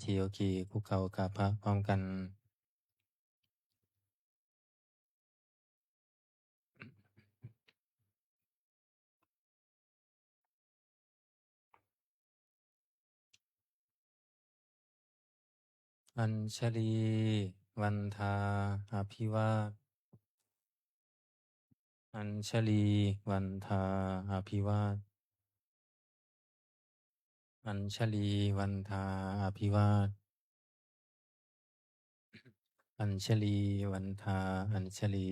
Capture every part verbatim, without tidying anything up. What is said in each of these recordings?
ทีโอคีคุกเข่ากราบพระพร้อมกัน อัญชลี วันทา อภิวาท อัญชลี วันทา อภิวาท อัญชลี วันทา อภิวาท อัญชลี วันทา อัญชลี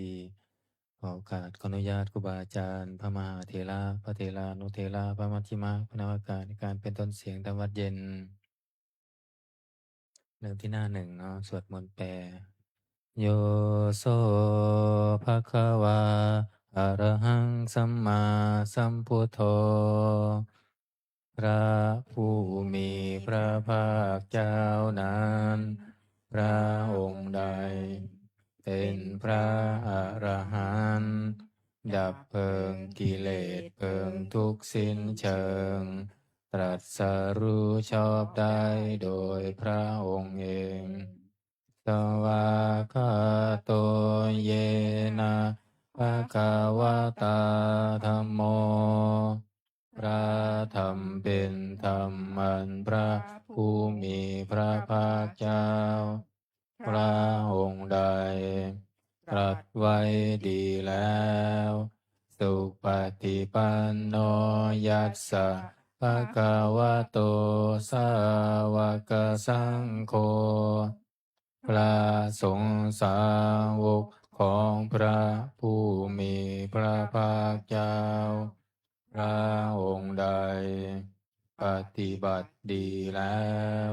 ขอโอกาส ขออนุญาตครูบาอาจารย์ พระมหาเถระ พระเถรานุเถระ พระมัชฌิมะ พระนวากา ในการเป็นต้นเสียงธรรมวัตรเย็น เริ่มที่หน้าหนึ่งเนาะ สวดมนต์แปล Yo so bhagavā arahaṃ sammāsambuddho พระผู้มีพระภาคเจ้านั้น พระองค์ใด เป็นพระอรหันต์ ดับเพลิงกิเลสเพลิงทุกข์สิ้นเชิง ตรัสรู้ชอบได้โดยพระองค์เอง Svākkhāto yena bhagavatā dhammo พระธรรมเป็นธรรมอันพระผู้มีพระภาคเจ้า พระองค์ใด ตรัสไว้ดีแล้ว Supaṭipanno yassa bhagavato sāvakasaṅgho พระสงฆ์สาวกของพระผู้มีพระภาคเจ้า พระองค์ใด ปฏิบัติดีแล้ว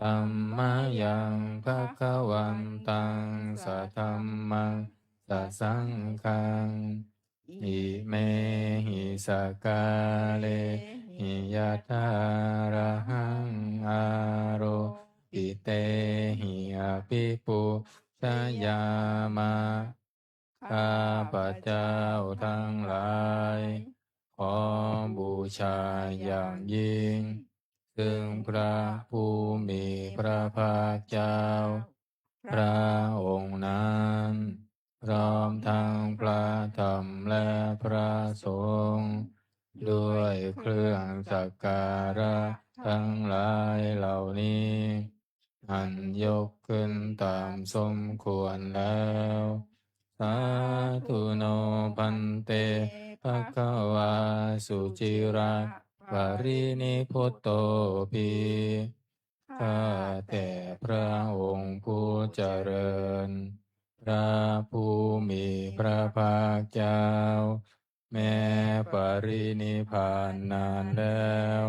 Dhammayaṃ bhagavantaṃ sadhammaṃ sasaṅghaṃ Imehi sakkārehi yathārahaṃ āropitehi abhipūjayāma. ข้าพเจ้าทั้งหลาย ขอบูชาอย่างยิ่ง ซึ่งพระผู้มีพระภาคเจ้า พระองค์นั้น พร้อมทั้งพระธรรมและพระสงฆ์ ด้วยเครื่องสักการะทั้งหลายเหล่านี้ อันยกขึ้นตามสมควรแล้ว Sādhu no bhante bhagavā suciraparinibbutopi. ข้าแต่พระองค์ผู้เจริญ พระผู้มีพระภาคเจ้า แม้ปรินิพพานนานแล้ว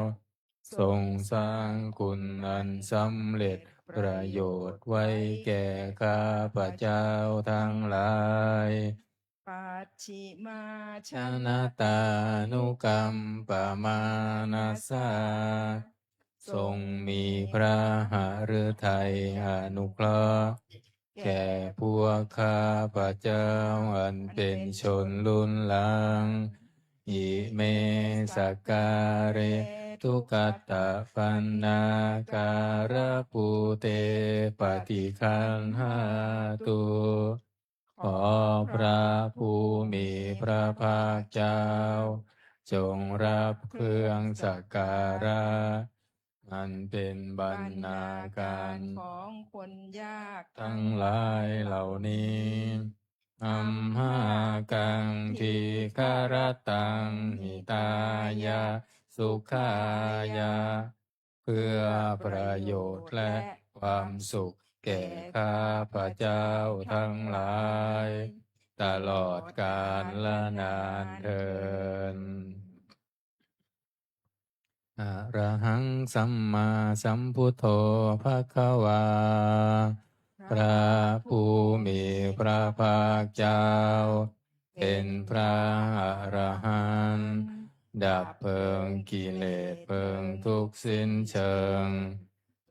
ทรงสร้างคุณอันสำเร็จประโยชน์ไว้แก่ข้าพเจ้าทั้งหลาย Pacchimājanatānukampamānasā ทรงมีพระหฤทัยอนุเคราะห์ แก่พวกข้าพเจ้าอันเป็นชนรุ่นหลัง Ime sakkāre duggatapaṇṇākārabhūte paṭiggaṇhātu. ขอพระผู้มีพระภาคเจ้า จงรับเครื่องสักการะ อันเป็นบรรณาการของคนยากทั้งหลายเหล่านี้ Amhākaṃ dīgharattaṃ hitāya sukhāya เพื่อประโยชน์และความสุขแก่ข้าพเจ้าทั้งหลาย ตลอดกาลนานเทอญ Arahaṃ sammāsambuddho bhagavā พระผู้มีพระภาคเจ้า เป็นพระอรหันต์ ดับเพลิงกิเลสเพลิงทุกข์สิ้นเชิง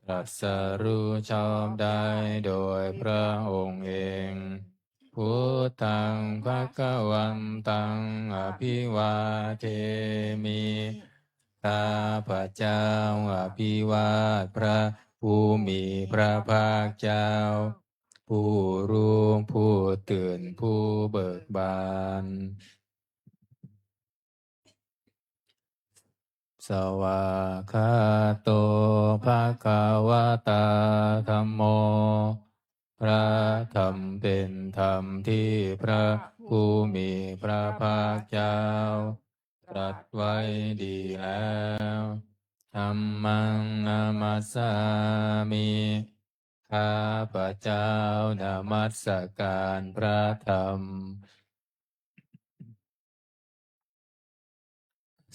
ตรัสรู้ชอบได้โดยพระองค์เอง Buddhaṃ bhagavantaṃ abhivādemi. ข้าพเจ้าอภิวาทพระ ผู้มีพระภาคเจ้า ผู้รู้ ผู้ตื่น ผู้เบิกบาน Svākkhāto bhagavatā dhammo. พระธรรมเป็นธรรมที่พระผู้มีพระภาคเจ้า ตรัสไว้ดีแล้ว Dhammaṃ namassāmi. ข้าพเจ้านมัสการพระธรรม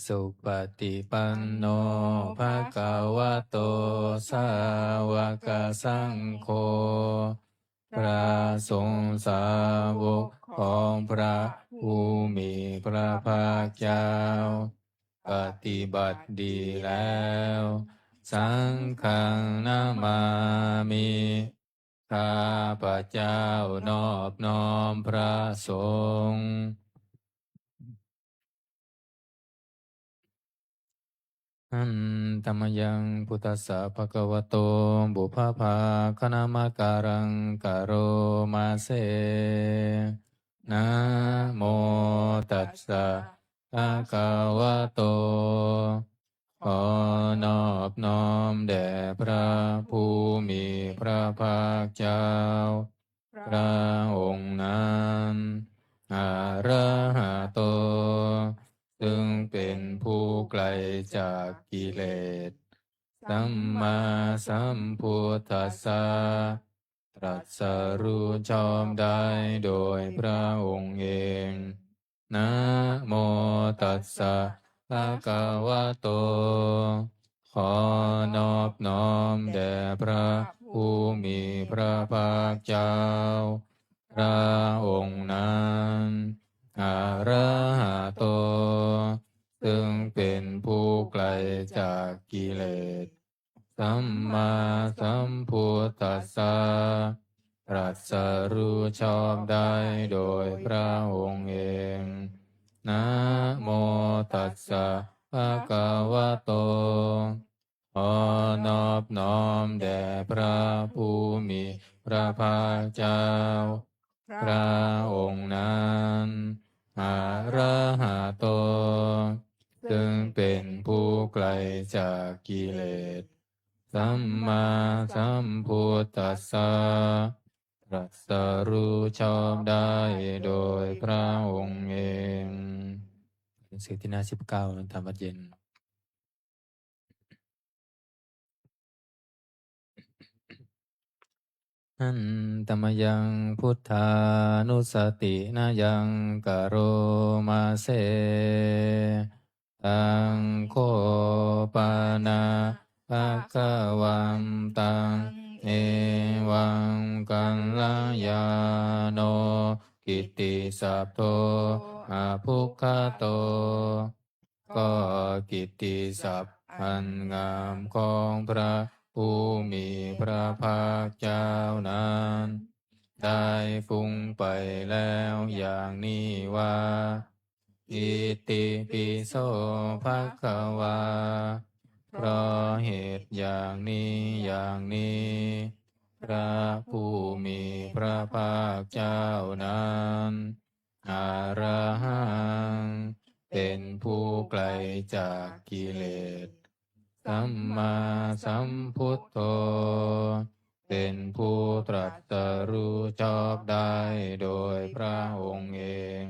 Supaṭipanno bhagavato sāvakasaṅgho. พระสงฆ์สาวกของพระผู้มีพระภาคเจ้า ปฏิบัติดีแล้ว Saṅghaṃ namāmi. ข้าพเจ้านอบน้อมพระสงฆ์ Handa mayaṃ buddhassa bhagavato pubbabhāganamakāraṃ karoma se. Namo tassa bhagavato. ขอนอบน้อมแด่พระผู้มีพระภาคเจ้า พระองค์นั้น Arahato ซึ่งเป็นผู้ไกลจากกิเลส Sammāsambuddhassa ตรัสรู้ชอบได้โดยพระองค์เอง Namo tassa bhagavato. ขอนอบน้อมแด่พระผู้มีพระภาคเจ้า พระองค์นั้น Arahato ซึ่งเป็นผู้ไกลจากกิเลส Sammāsambuddhassa ตรัสรู้ชอบได้โดยพระองค์เอง Namo tassa bhagavato. ขอนอบน้อมแด่พระผู้มีพระภาคเจ้า พระองค์นั้น Arahato ซึ่งเป็นผู้ไกลจากกิเลส Sammāsambuddhassa ตรัสรู้ชอบได้โดยพระองค์เอง หนังสือที่หน้าสิบเก้า ธรรมวัจเย็น Handa mayaṃ buddhānussatinayaṃ karoma se. Taṃ kho pana bhagavantaṃ evaṃ kalyāṇo kittisaddo abbhuggato. ก็กิตติศัพท์อันงามของพระผู้มีพระภาคเจ้านั้น ได้ฟุ้งไปแล้วอย่างนี้ว่า Itipi so bhagavā. เพราะเหตุอย่างนี้อย่างนี้ พระผู้มีพระภาคเจ้านั้น Arahaṃ เป็นผู้ไกลจากกิเลส Sammāsambuddho เป็นผู้ตรัสรู้ชอบได้โดยพระองค์เอง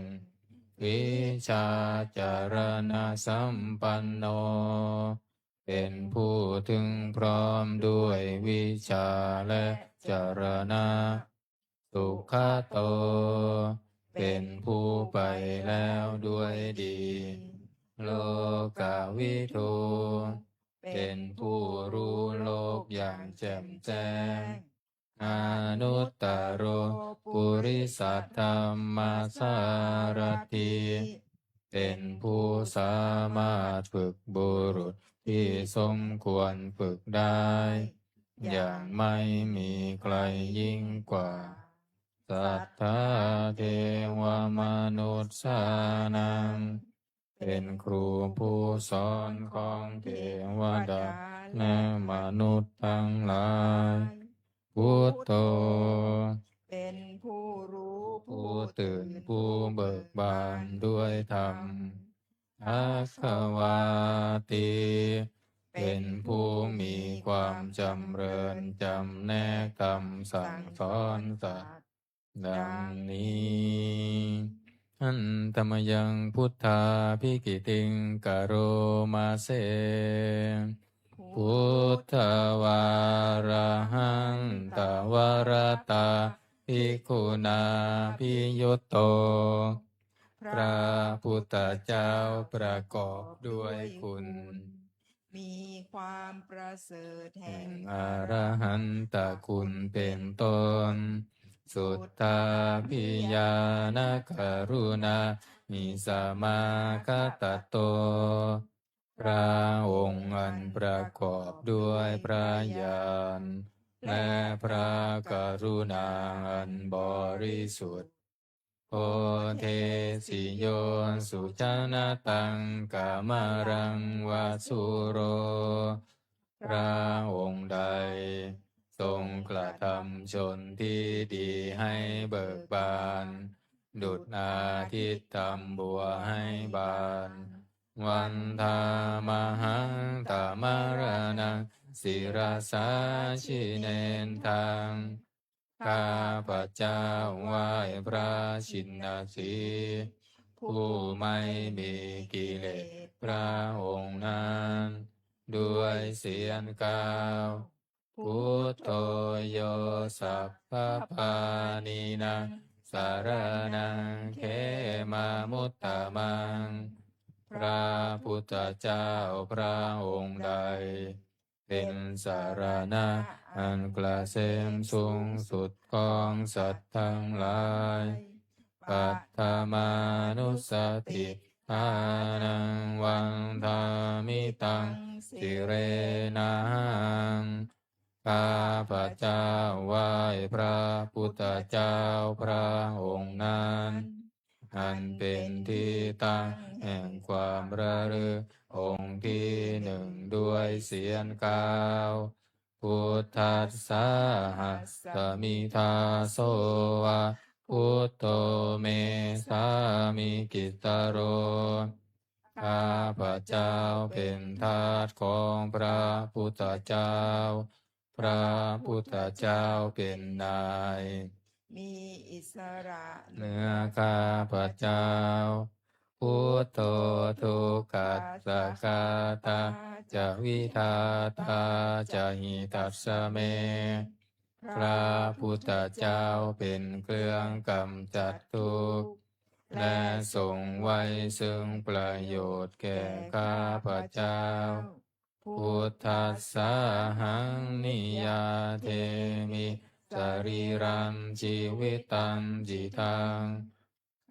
Vijjācaraṇasampanno เป็นผู้ถึงพร้อมด้วยวิชชาและจรณะ Sugato เป็นผู้ไปแล้วด้วยดี Lokavidū เป็นผู้รู้โลกอย่างแจ่มแจ้ง Anuttaro purisadammasārathi เป็นผู้สามารถฝึกบุรุษที่สมควรฝึกได้ อย่างไม่มีใครยิ่งกว่า Satthā devamanussānaṃ เป็นครูผู้สอนของเทวดา และมนุษย์ทั้งหลาย Buddho เป็นผู้รู้ ผู้ตื่น ผู้เบิกบานด้วยธรรม Bhagavāti เป็นผู้มีความจำเริญจำแนกธรรมสั่งสอนสัตว์ ดังนี้ Handa mayaṃ buddhābhigītiṃ karoma se. Buddhavārahantavaratā bhikkhunā abhiyutto. พระพุทธเจ้าประกอบด้วยคุณ มีความประเสริฐแห่ง แห่งอรหันตคุณเป็นต้น Suddhābhiñāṇakaruṇāhi samāgatatto. พระองค์อันประกอบด้วยพระญาณ และพระกรุณาอันบริสุทธิ์ Bodhesi yo sujanataṃ kamalaṃ va sūro. พระองค์ใดทรงกระทำชนที่ดีให้เบิกบาน ดุจอาทิตย์ทำบัวให้บาน Vandāmahaṃ tamaraṇaṃ sirasā jinendaṃ. ข้าพเจ้าไหว้พระชินสีห์ ผู้ไม่มีกิเลส พระองค์นั้น ด้วยเสียงกล่าว Buddho yo sabbapāṇīnaṃ saraṇaṃ khemamuttamaṃ. พระพุทธเจ้าพระองค์ใด เป็นสรณะอันเกษมสูงสุดของสัตว์ทั้งหลาย Paṭhamānussatiṭṭhānaṃ vandāmi taṃ sirenahaṃ. ข้าพเจ้าไหว้พระพุทธเจ้าพระองค์นั้น อันเป็นที่ตั้งแห่งความระลึกองค์ที่หนึ่งด้วยเสียงกล่าว Buddhassāhasmi dāso va buddho me sāmikissaro. ข้าพเจ้าเป็นทาสของพระพุทธเจ้า พระพุทธเจ้าเป็นนาย มีอิสระ เหนือข้าพเจ้า Buddho dukkhassa ghātā ca vidhātā ca hitassa me. พระพุทธเจ้าเป็นเครื่องกำจัดทุกข์ และทรงไว้ซึ่งประโยชน์แก่ข้าพเจ้า Buddhassāhaṃ niyyādemi sarīrañjīvitañcidaṃ.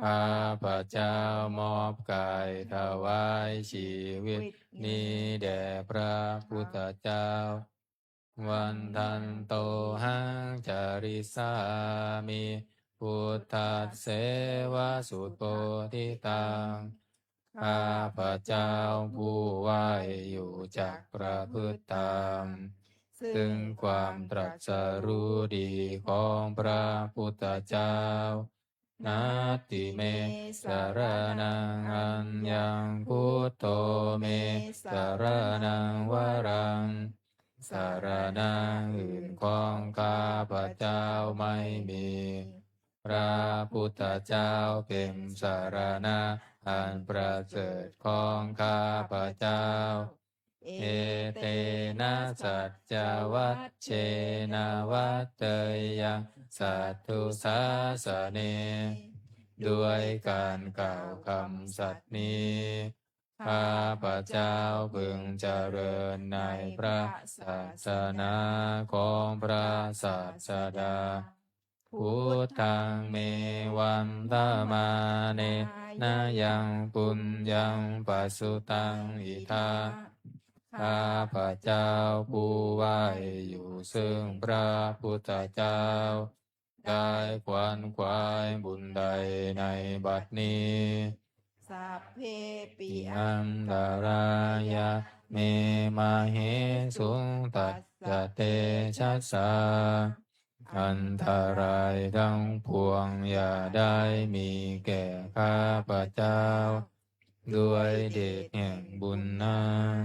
ข้าพเจ้ามอบกายถวายชีวิตนี้แด่พระพุทธเจ้า Vandantohaṃ carissāmi buddhasseva subodhitaṃ. ข้าพเจ้าผู้ไหว้อยู่จักประพฤติตาม ซึ่งความตรัสรู้ดีของพระพุทธเจ้า Natthi me saraṇaṃ aññaṃ, buddho me saraṇaṃ varaṃ. สรณะอื่นของข้าพเจ้าไม่มี พระพุทธเจ้าเป็นสรณะอันประเสริฐของข้าพเจ้า Etena saccavajjena vaḍḍheyyaṃ satthu sāsane. ด้วยการกล่าวคำสัตย์นี้ ข้าพเจ้าพึงเจริญในพระศาสนาของพระศาสดา Buddhaṃ me vandamānena yaṃ puññaṃ pasutaṃ idha. ข้าพเจ้าผู้ไหว้อยู่ซึ่งพระพุทธเจ้า ได้ขวนขวายบุญใดในบัดนี้ sabbepi antarāyā me māhesuṃ tassa tejasā. อันตรายทั้งปวงอย่าได้มีแก่ข้าพเจ้า ด้วยเดชแห่งบุญนั้น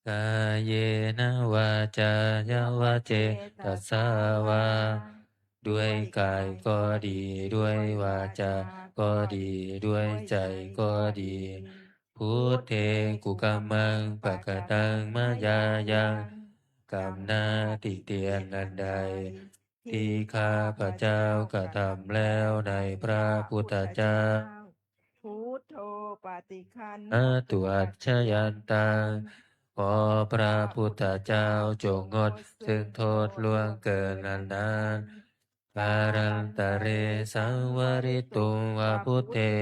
kāyena vācāya va cetasā vā ด้วยกายก็ดี ด้วยวาจาก็ดี ด้วยใจก็ดี buddhe kukammaṃ pakataṃ mayā yaṃ กรรมหน้าติเตียนอันใด ที่ข้าพเจ้ากระทำแล้วในพระพุทธเจ้า buddho paṭiggaṇhatu accayantaṃ ขอพระพุทธเจ้าจงงดซึ่งโทษล่วงเกินอันนั้น kālantare saṃvarituṃ va buddhe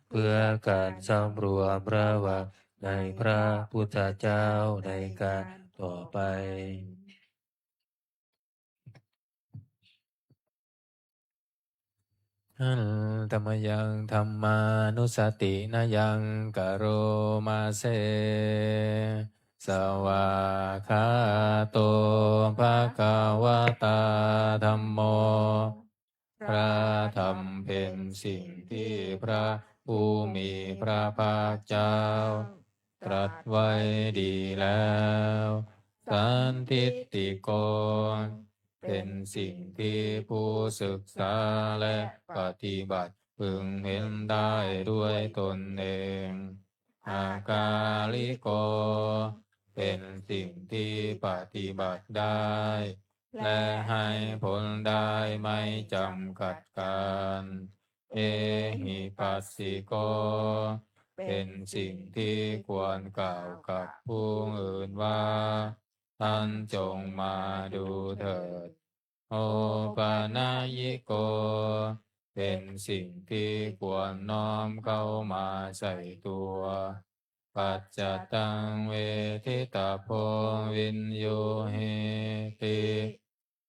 เพื่อการสำรวมระวังในพระพุทธเจ้าในการต่อไป Handa mayaṃ dhammānussatinayaṃ karoma se. Svākkhāto bhagavatā dhammo. พระธรรมเป็นสิ่งที่พระผู้มีพระภาคเจ้า ตรัสไว้ดีแล้ว sandiṭṭhiko เป็นสิ่งที่ผู้ศึกษาและปฏิบัติพึงเห็นได้ด้วยตนเอง akāliko เป็นสิ่งที่ปฏิบัติได้ และให้ผลได้ไม่จำกัดกาล ehipassiko เป็นสิ่งที่ควรกล่าวกับผู้อื่นว่า ท่านจงมาดูเถิด opanayiko เป็นสิ่งที่ควรน้อมเข้ามาใส่ตัว paccattaṃ veditabbo viññūhīti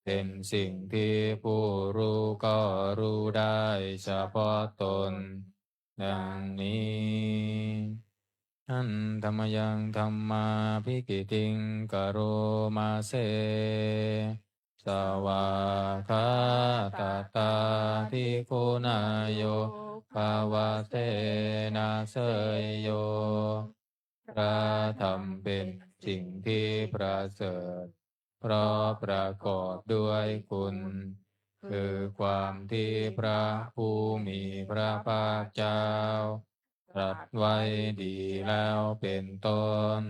เป็นสิ่งที่ผู้รู้ก็รู้ได้เฉพาะตน ดังนี้ Handa mayaṃ dhammābhigītiṃ karoma se. Svākkhātatādiguṇayogavasena seyyo. พระธรรมเป็นสิ่งที่ประเสริฐ เพราะประกอบด้วยคุณ คือความที่พระผู้มีพระภาคเจ้า ตรัสไว้ดีแล้วเป็นต้น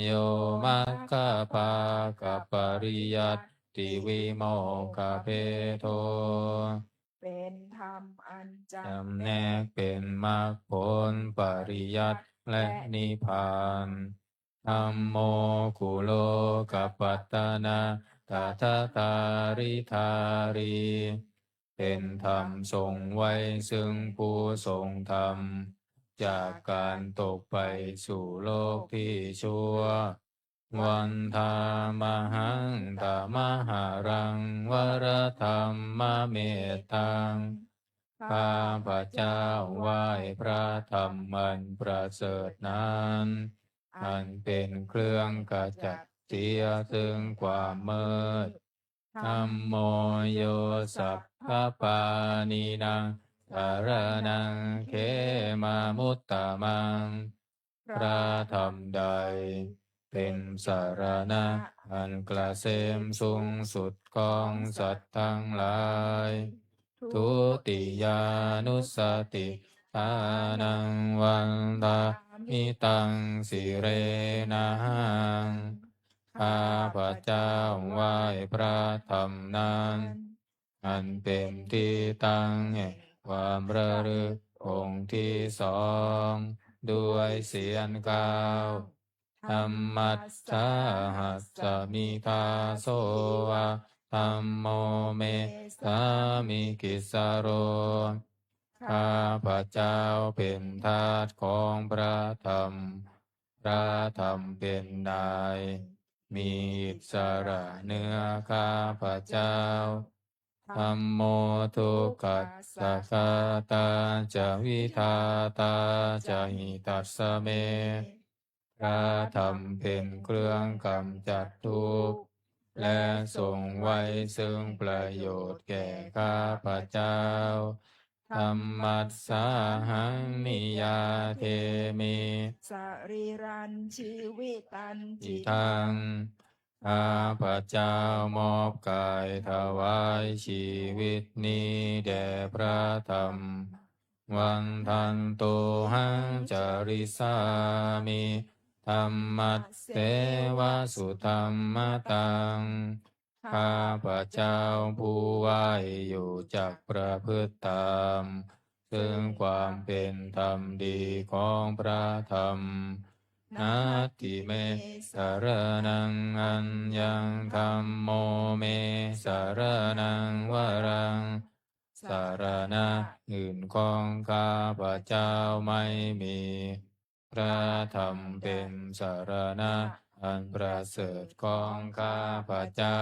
yo maggapākapariyattivimokkhabhedo. เป็นธรรมอันจำแนกเป็นมรรคผล ปริยัติ และนิพพาน dhammo kulokapatanā tadadhāridhārī. เป็นธรรมทรงไว้ซึ่งผู้ทรงธรรม จากการตกไปสู่โลกที่ชั่ว Vandāmahaṃ tamaharaṃ varadhammamettaṃ. ข้าพเจ้าไหว้พระธรรมอันประเสริฐนั้น อันเป็นเครื่องขจัดเสียซึ่งความมืด Dhammo yo sabbapāṇīnaṃ saraṇaṃ khemamuttamaṃ. พระธรรมใดเป็นสรณะอันเกษมสูงสุดของสัตว์ทั้งหลาย Dutiyānussatiṭṭhānaṃ vandāmi taṃ sirenahaṃ. ข้าพเจ้าไหว้พระธรรมนั้น อันเป็นที่ตั้งแห่งความระลึกองค์ที่สอง ด้วยเสียงกล่าว Dhammassāhasmi dāso va dhammo me sāmikissaro. ข้าพเจ้าเป็นทาสของพระธรรม พระธรรมเป็นนาย มีอิสระเหนือข้าพเจ้า Dhammo dukkhassa ghātā ca vidhātā ca hitassa me. พระธรรมเป็นเครื่องกำจัดทุกข์ และทรงไว้ซึ่งประโยชน์แก่ข้าพเจ้า Dhammassāhaṃ niyyādemi sarīrañjīvitañcidaṃ. ข้าพเจ้ามอบกายถวายชีวิตนี้แด่พระธรรม Vandantohaṃ carissāmi dhammasseva sudhammataṃ. ข้าพเจ้าผู้ไหว้อยู่จักประพฤติตาม ซึ่งความเป็นธรรมดีของพระธรรม Natthi me saraṇaṃ aññaṃ, dhammo me saraṇaṃ varaṃ. สรณะอื่นของข้าพเจ้าไม่มี พระธรรมเป็นสรณะอันประเสริฐของข้าพเจ้า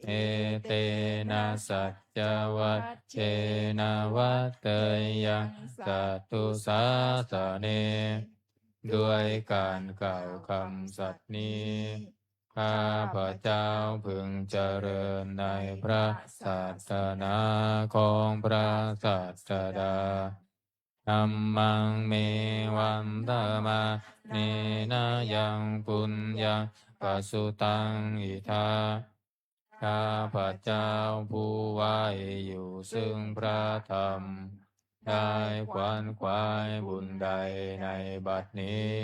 Etena saccavajjena vaḍḍheyyaṃ satthu sāsane. ด้วยการกล่าวคำสัตย์นี้ ข้าพเจ้าพึงเจริญในพระศาสนาของพระศาสดา Dhammaṃ me vandamānena yaṃ puññaṃ pasutaṃ idha. ข้าพเจ้าผู้ไหว้อยู่ซึ่งพระธรรม ได้ขวนขวายบุญใดในบัดนี้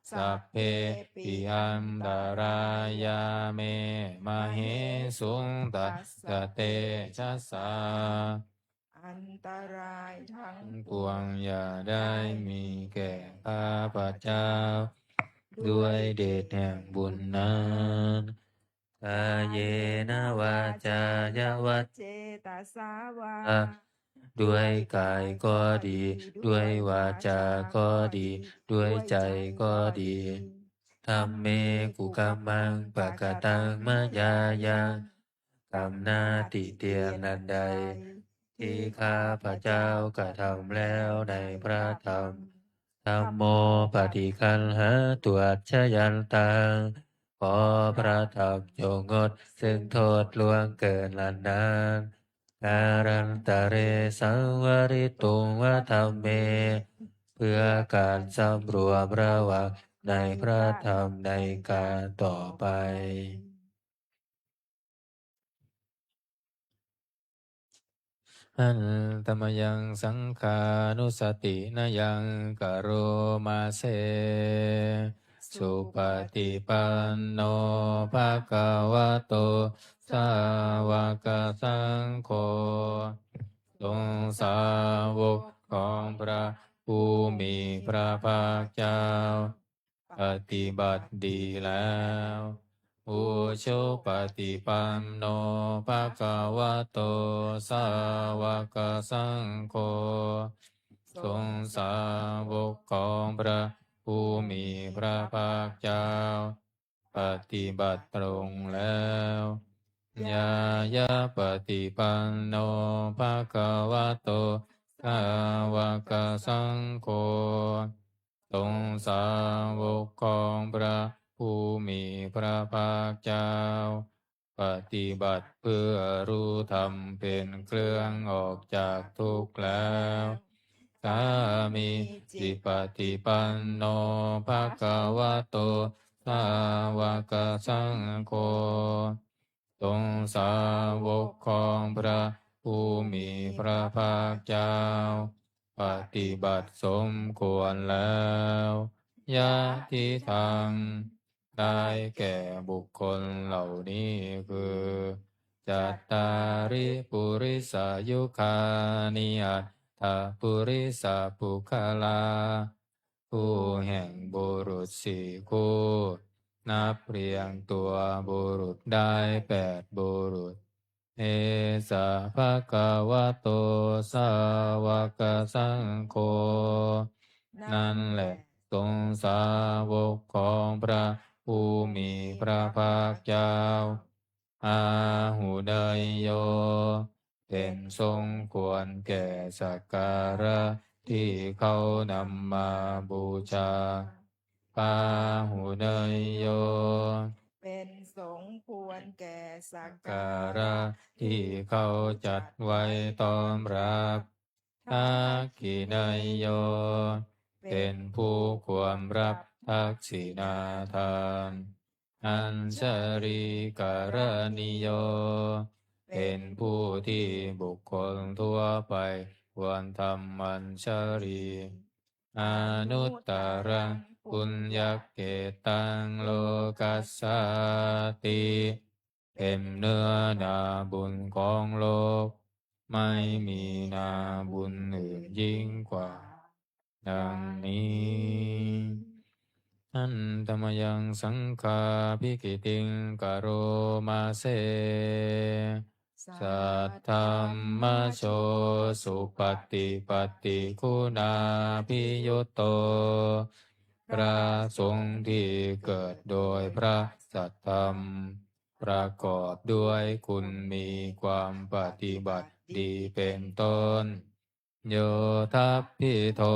Sabbepi antarāyā me māhesuṃ, tassa tejasā. อันตรายทั้งปวงอย่าได้มีแก่ข้าพเจ้า ด้วยเดชแห่งบุญนั้น Kāyena vācāya va cetasā vā. ด้วยกายก็ดี ด้วยวาจาก็ดี ด้วยใจก็ดี Dhamme kukammaṃ pakataṃ mayā yaṃ, กรรมหน้าติเตียนอันใด ที่ข้าพเจ้ากระทำแล้วในพระธรรม Dhammo paṭiggaṇhātu accayantaṃ. ขอพระธรรมจงงดซึ่งโทษล่วงเกินอันนั้น Kālantare saṃvarituṃ va dhamme. เพื่อการสำรวมระวังในพระธรรมในการต่อไป Handa mayaṃ saṅghānussatinayaṃ karoma se. Supaṭipanno bhagavato sāvakasaṅgho. สงฆ์สาวกของพระผู้มีพระภาคเจ้า ปฏิบัติดีแล้ว Ujupaṭipanno bhagavato sāvakasaṅgho. สงฆ์สาวกของพระผู้มีพระภาคเจ้า ปฏิบัติตรงแล้ว Ñāyapaṭipanno bhagavato sāvakasaṅgho. สงฆ์สาวกของพระผู้มีพระภาคเจ้า ปฏิบัติเพื่อรู้ธรรมเป็นเครื่องออกจากทุกข์แล้ว Sāmīcipaṭipanno bhagavato sāvakasaṅgho. สงฆ์สาวกของพระผู้มีพระภาคเจ้า ปฏิบัติสมควรแล้ว Yadidaṃ. ได้แก่บุคคลเหล่านี้คือ Cattāri purisayugāni aṭṭha purisapuggalā. คู่แห่งบุรุษสี่คู่ นับเรียงตัวบุรุษได้แปดบุรุษ Esa bhagavato sāvakasaṅgho. นั่นแหละสงฆ์สาวกของพระผู้มีพระภาคเจ้า Āhuneyyo เป็นสมควรแก่สักการะที่เขานำมาบูชา Pāhuneyyo เป็นสมควรแก่สักการะที่เขาจัดไว้ต้อนรับ Dakkhiṇeyyo เป็นผู้ควรรับทักษิณาทาน Añjalikaraṇīyo เป็นผู้ที่บุคคลทั่วไปควรทำอัญชลี Anuttaraṃ puññakkhettaṃ lokassāti เป็นเนื้อนาบุญของโลก ไม่มีนาบุญอื่นยิ่งกว่า ดังนี้ Handa mayaṃ saṅghābhigītiṃ karoma se. Saddhammajo supaṭipattiguṇābhiyutto พระสงฆ์ที่เกิดโดยพระสัทธรรม ประกอบด้วยคุณมีความปฏิบัติดีเป็นต้น Yoṭṭhabbidho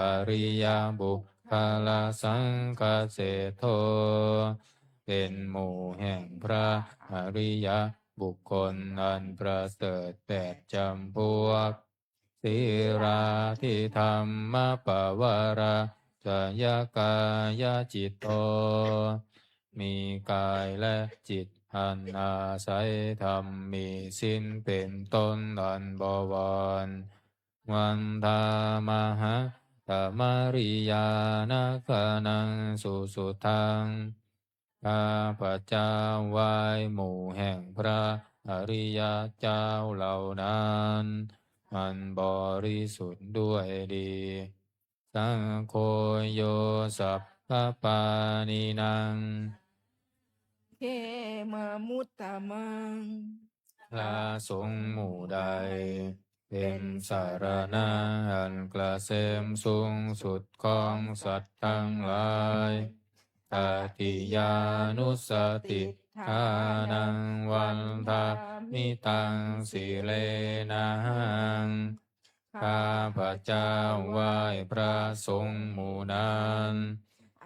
ariyapuggalasaṅghaseṭṭho เป็นหมู่แห่งพระอริยบุคคลอันประเสริฐแปดจำพวก Sīlādidhammapavarācayakāyacitto มีกายและจิตอันอาศัยธรรมมีศีลเป็นต้นอันบวร Vandāmahatthamariyañāṇagaṇaṃ susuddhaṃ ข้าพเจ้าไหว้หมู่แห่งพระอริยเจ้าเหล่านั้น อันบริสุทธิ์ด้วยดี Saṅgho yo sabbapāṇīnaṃ khemamuttamaṃ พระสงฆ์หมู่ใด เป็นสรณะอันเกษมสูงสุดของสัตว์ทั้งหลาย Tatiyānussatiṭṭhānaṃ vandāmi taṃ sirenahaṃ ข้าพเจ้าไหว้พระสงฆ์หมู่นั้น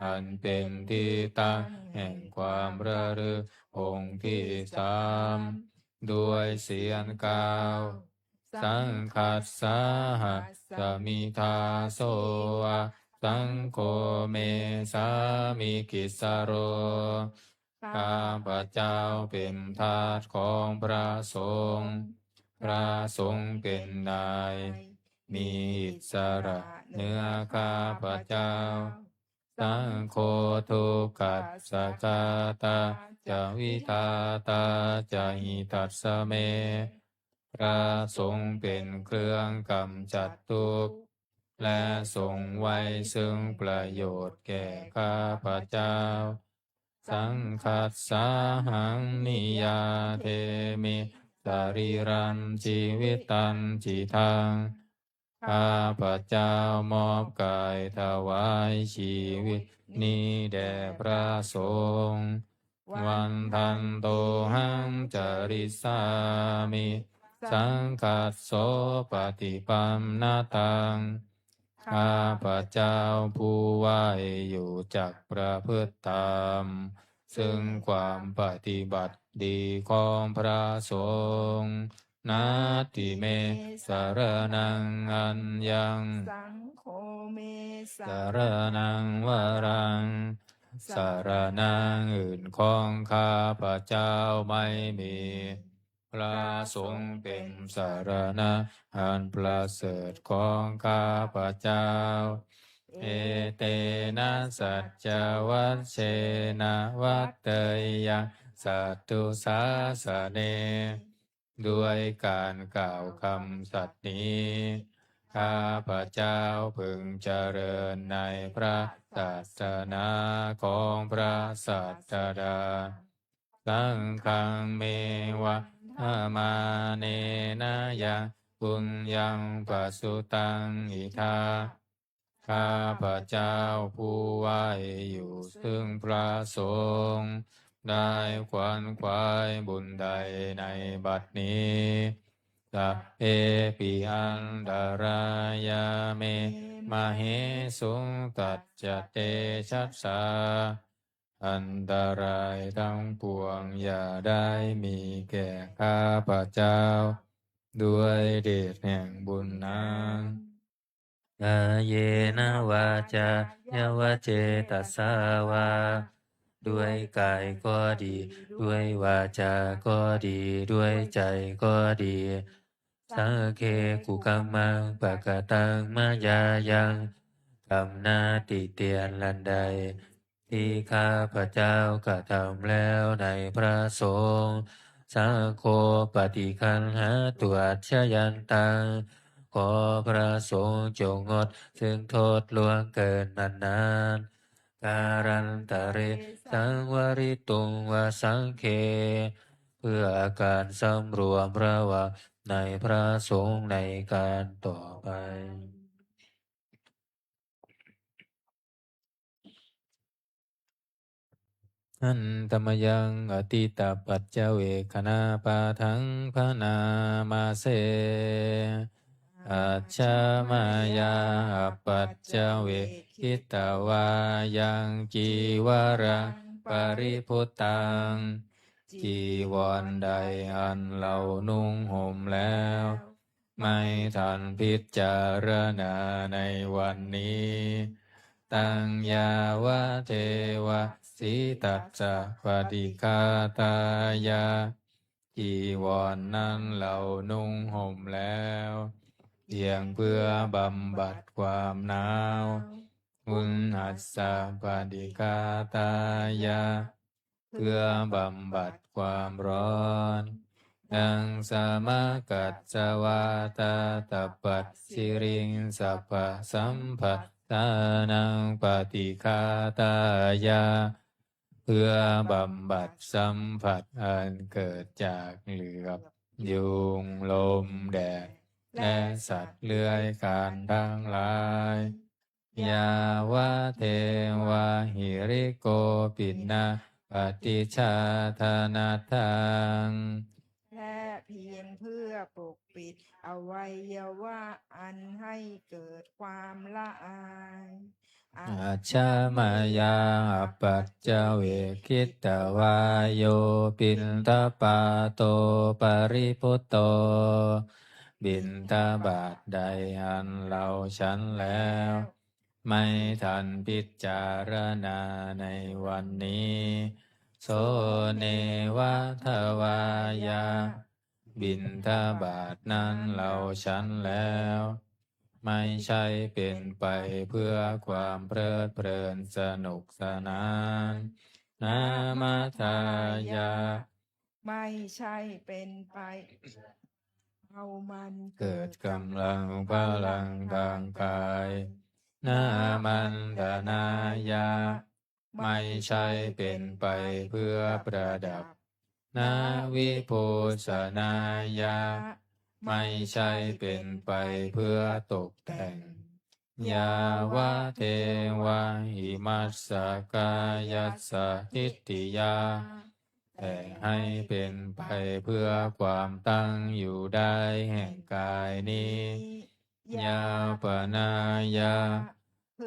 อันเป็นที่ตั้งแห่งความระลึกองค์ที่สาม ด้วยเสียงกล่าว Saṅghassāhasmi dāso va, saṅgho me sāmikissaro ข้าพเจ้าเป็นทาสของพระสงฆ์ พระสงฆ์เป็นนาย มีอิสระเหนือข้าพเจ้า Saṅgho dukkhassa ghātā ca vidhātā ca hitassa me พระสงฆ์เป็นเครื่องกำจัดทุกข์ และทรงไว้ซึ่งประโยชน์แก่ข้าพเจ้า Saṅghassāhaṃ niyyādemi sarīrañjīvitañcidaṃ ข้าพเจ้ามอบกายถวายชีวิตนี้แด่พระสงฆ์ Vandantohaṃ carissāmi saṅghassopaṭipannataṃ ข้าพเจ้าผู้ไหว้อยู่จักประพฤติตาม ซึ่งความปฏิบัติดีของพระสงฆ์ Natthi me saraṇaṃ aññaṃ, saṅgho me saraṇaṃ varaṃ, สรณะอื่นของข้าพเจ้าไม่มี พระสงฆ์เป็นสรณะอันประเสริฐของข้าพเจ้า Etena saccavajjena vaḍḍheyyaṃ satthusāsane ด้วยการกล่าวคำสัตย์นี้ ข้าพเจ้าพึงเจริญในพระศาสนาของพระศาสดา Saṅghaṃ me vandamānena yaṃ puññaṃ pasutaṃ idha ข้าพเจ้าผู้ไหว้อยู่ซึ่งพระสงฆ์ ได้ขวนขวายบุญใดในบัดนี้ Sabbepi antarāyā me māhesuṃ tacca tejasā. อันตรายทั้งปวงอย่าได้มีแก่ข้าพเจ้า ด้วยเดชแห่งบุญนั้น Kāyena vācāya va cetasā vā ด้วยกายก็ดี ด้วยวาจาก็ดี ด้วยใจก็ดี Sagge kukammaṃ pakataṃ mayā yaṃ กรรมหน้าติเตียนอันใด ที่ข้าพเจ้ากระทำแล้วในพระสงฆ์ Saṅgho paṭiggaṇhātu accayantaṃ ขอพระสงฆ์จงงดซึ่งโทษล่วงเกินนั้นๆ Kālantare saṃvarituṃ va saṅghe เพื่อการสำรวมระวังในพระสงฆ์ในการต่อไป Handa mayaṃ atītapaccavekkhaṇapāṭhaṃ bhaṇāma se. Ajja mayā apaccavekkhitvā yaṃ cīvaraṃ paribhuttaṃ จีวรใดอันเรานุ่งห่มแล้ว ไม่ทันพิจารณาในวันนี้ Taṃ yāvadeva sītassa paṭighātāya จีวรนั้นเรานุ่งห่มแล้ว เพียงเพื่อบำบัดความหนาว Uṇhassa paṭighātāya เพื่อบำบัดความร้อน Naṃ samakassa vātātapasiriṃ sabbasamphassānaṃ paṭighātāya เพื่อบำบัดสัมผัสอันเกิดจากเหลือบยุง ลม แดด และสัตว์เลื้อยคลานทั้งหลาย Yāvadeva hirikopinaṃ paṭicchādanatthaṃ และเพียงเพื่อปกปิดอวัยวะอันให้เกิดความละอาย Ajja mayā apaccavekkhitvā yo piṇḍapāto paribhutto บิณฑบาตใดอันเราฉันแล้ว ไม่ทันพิจารณาในวันนี้ So neva davāya บิณฑบาตนั้นเราฉันแล้ว ไม่ใช่เป็นไปเพื่อความเพลิดเพลินสนุกสนาน Namadāya ไม่ใช่เป็นไป เอามัน เกิดกำลังพลังทางกาย Nāmantanāya ไม่ใช่เป็นไปเพื่อประดับ Navibhūsanāya ไม่ใช่เป็นไปเพื่อตกแต่ง Yāvadeva imassa kāyassa ṭhitiyā แต่ให้เป็นไปเพื่อความตั้งอยู่ได้แห่งกายนี้ Yāpanāya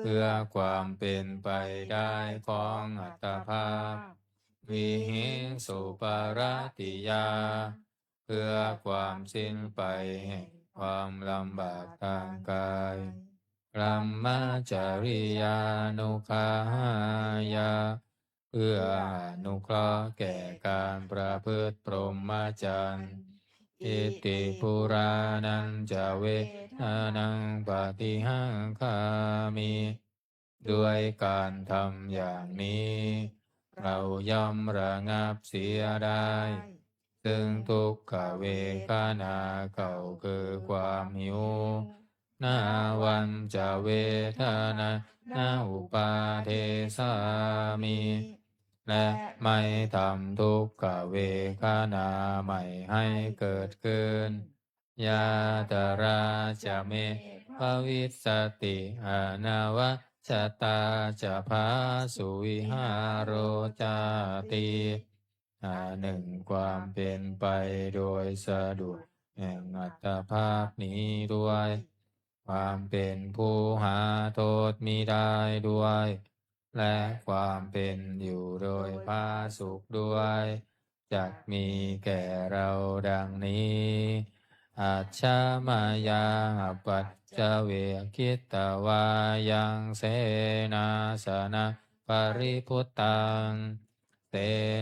เพื่อความเป็นไปได้ของอัตภาพ Vihiṃsuparatiyā เพื่อความสิ้นไปแห่งความลำบากทางกาย Brahmacariyānuggahāya เพื่ออนุเคราะห์แก่การประพฤติพรหมจรรย์ Iti purāṇañca vedanaṃ paṭihaṅkhāmi ด้วยการทำอย่างนี้ เราย่อมระงับเสียได้ ซึ่งทุกขเวทนาเก่าคือความหิว Nāvañca vedanaṃ na uppādessāmi และไม่ทำทุกขเวทนาใหม่ให้เกิดขึ้น Yātrā ca me bhavissati anavajjatā ca phāsuvihāro cāti หาหนึ่งความเป็นไปโดยสะดุดแห่งอัตภาพนี้ด้วย ความเป็นผู้หาโทษมิได้ด้วย และความเป็นอยู่โดยผาสุกด้วย จักมีแก่เราดังนี้ Ajja mayā apaccavekkhitvā yaṃ senāsanaṃ paribhuttaṃ. เส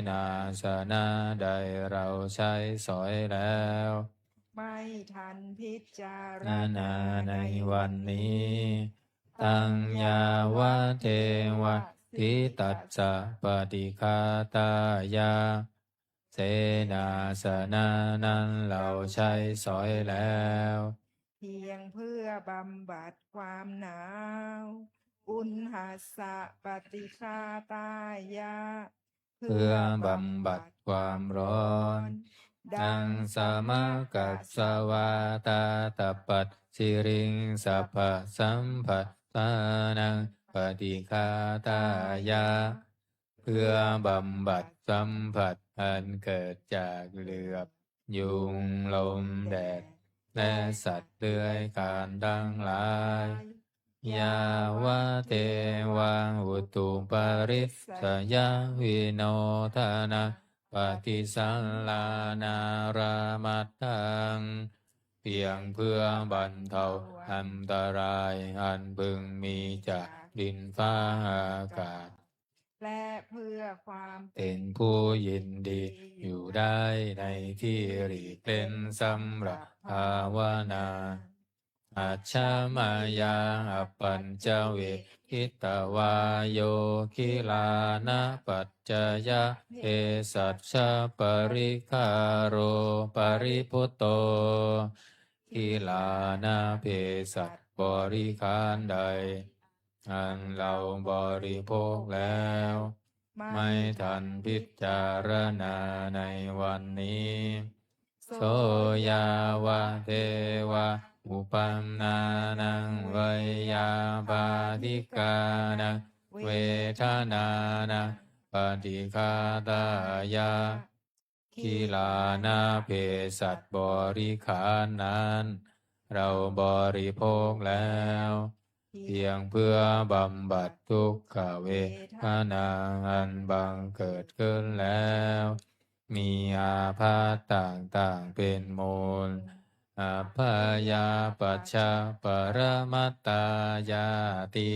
นาสนะใดเราใช้สอยแล้ว ไม่ทันพิจารณาในวันนี้ Taṃ yāvadeva sītassa paṭighātāya. เสนาสนะนั้นเราใช้สอยแล้ว เพียงเพื่อบำบัดความหนาว Uṇhassa paṭighātāya. เพื่อบำบัดความร้อน Daṃsamakasavātātapasiriṃsapasamphassānaṃ paṭighātāya. เพื่อบำบัดสัมผัสอันเกิดจากเหลือบยุงลมแดด และสัตว์เลื้อยคลานทั้งหลาย Yāvadeva utuparissayavinodanapaṭisallānārāmatthaṃ. เพียงเพื่อบรรเทาอันตรายอันพึงมีจากดินฟ้าอากาศ และเพื่อความเป็นผู้ยินดีอยู่ได้ในที่หลีกเล่นสำหรับภาวนา Ajja mayā apaccavekkhitvā yo gilānapaccayabhesajjaparikkhāro paribhutto. กิลานะเภสัชบริขารใด อันเราบริโภคแล้ว ไม่ทันพิจารณาในวันนี้ So yāvadeva uppannānaṃ veyyābādhikānaṃ vedanānaṃ paṭighātāya. กิลานะเภสัชบริขารนั้น เราบริโภคแล้ว เพียงเพื่อบำบัดทุกขเวทนาอันบังเกิดขึ้นแล้ว มีอาพาธต่างๆเป็นมูล Abyāpajjhaparamatāyāti.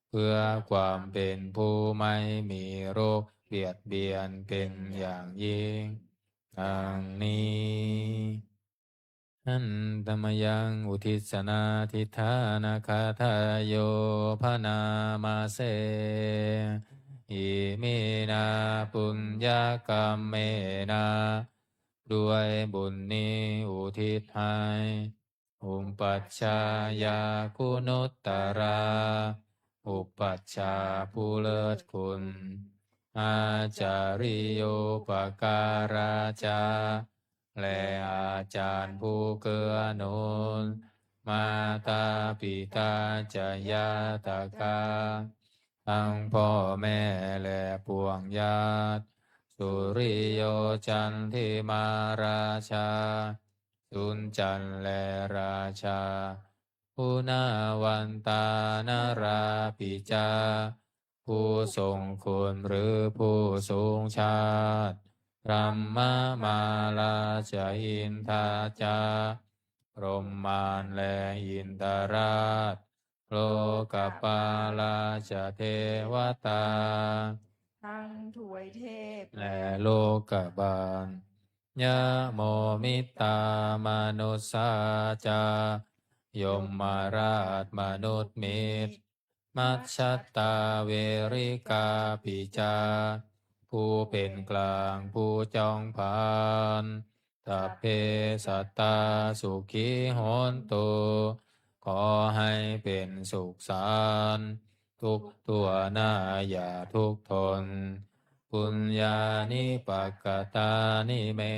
เพื่อความเป็นผู้ไม่มีโรคเบียดเบียนเป็นอย่างยิ่ง ดังนี้ Handa mayaṃ uddissanādhiṭṭhānagāthāyo bhaṇāma se. Iminā puññakammena. ด้วยบุญนี้อุทิศให้ Upajjhāyā guṇuttarā. อุปัชฌาย์ผู้เลิศคุณ Ācariyūpakārā ca. และอาจารย์ผู้เกื้อหนุน Mātā pitā ca ñātakā. ทั้งพ่อแม่และปวงญาติ Suriyo candimā rājā. สุญจันทร์และราชา Guṇavantā narāpi ca. ผู้ทรงคุณหรือผู้สูงชาติ Brahmamārā ca indā ca. พรหมมารและอินทราช Lokapālā ca devatā. ทั้งทวยเทพ และโลกบาล Yamo mittā manussā ca. ยมราชมนุษย์มิตร Majjhattā verikāpi ca. ผู้เป็นกลางผู้จอมพาล Sabbe sattā sukhī hontu. ขอให้เป็นสุขสันต์ ทุกทั่วหน้าอย่าทุกข์ทน Puññāni pakatāni me.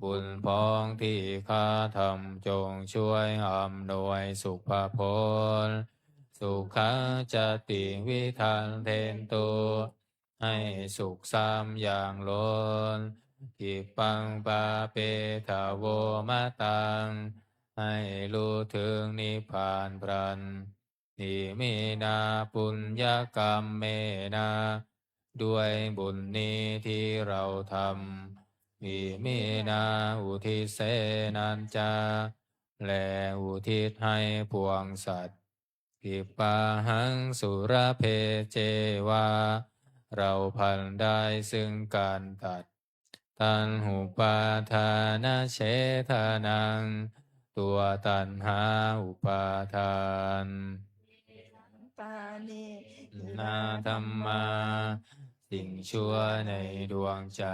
บุญพ้องที่ข้าทำจงช่วยอำนวยสุภผล Sukhā ca tividhaṃ dentu. ให้สุขสามอย่างล้น khippaṃ pāpetha vomataṃ ให้รู้ถึงนิพพานพลัน iminā puññakammena ด้วยบุญนี้ที่เราทำ iminā uddissenacca และอุทิศให้ปวงสัตว์ khippāhaṃ sulabhe ceva เราพลันได้ซึ่งการตัด taṇhupādānachedanaṃ ตัวตัณหาอุปาทาน nā dhammā สิ่งชั่วในดวงใจ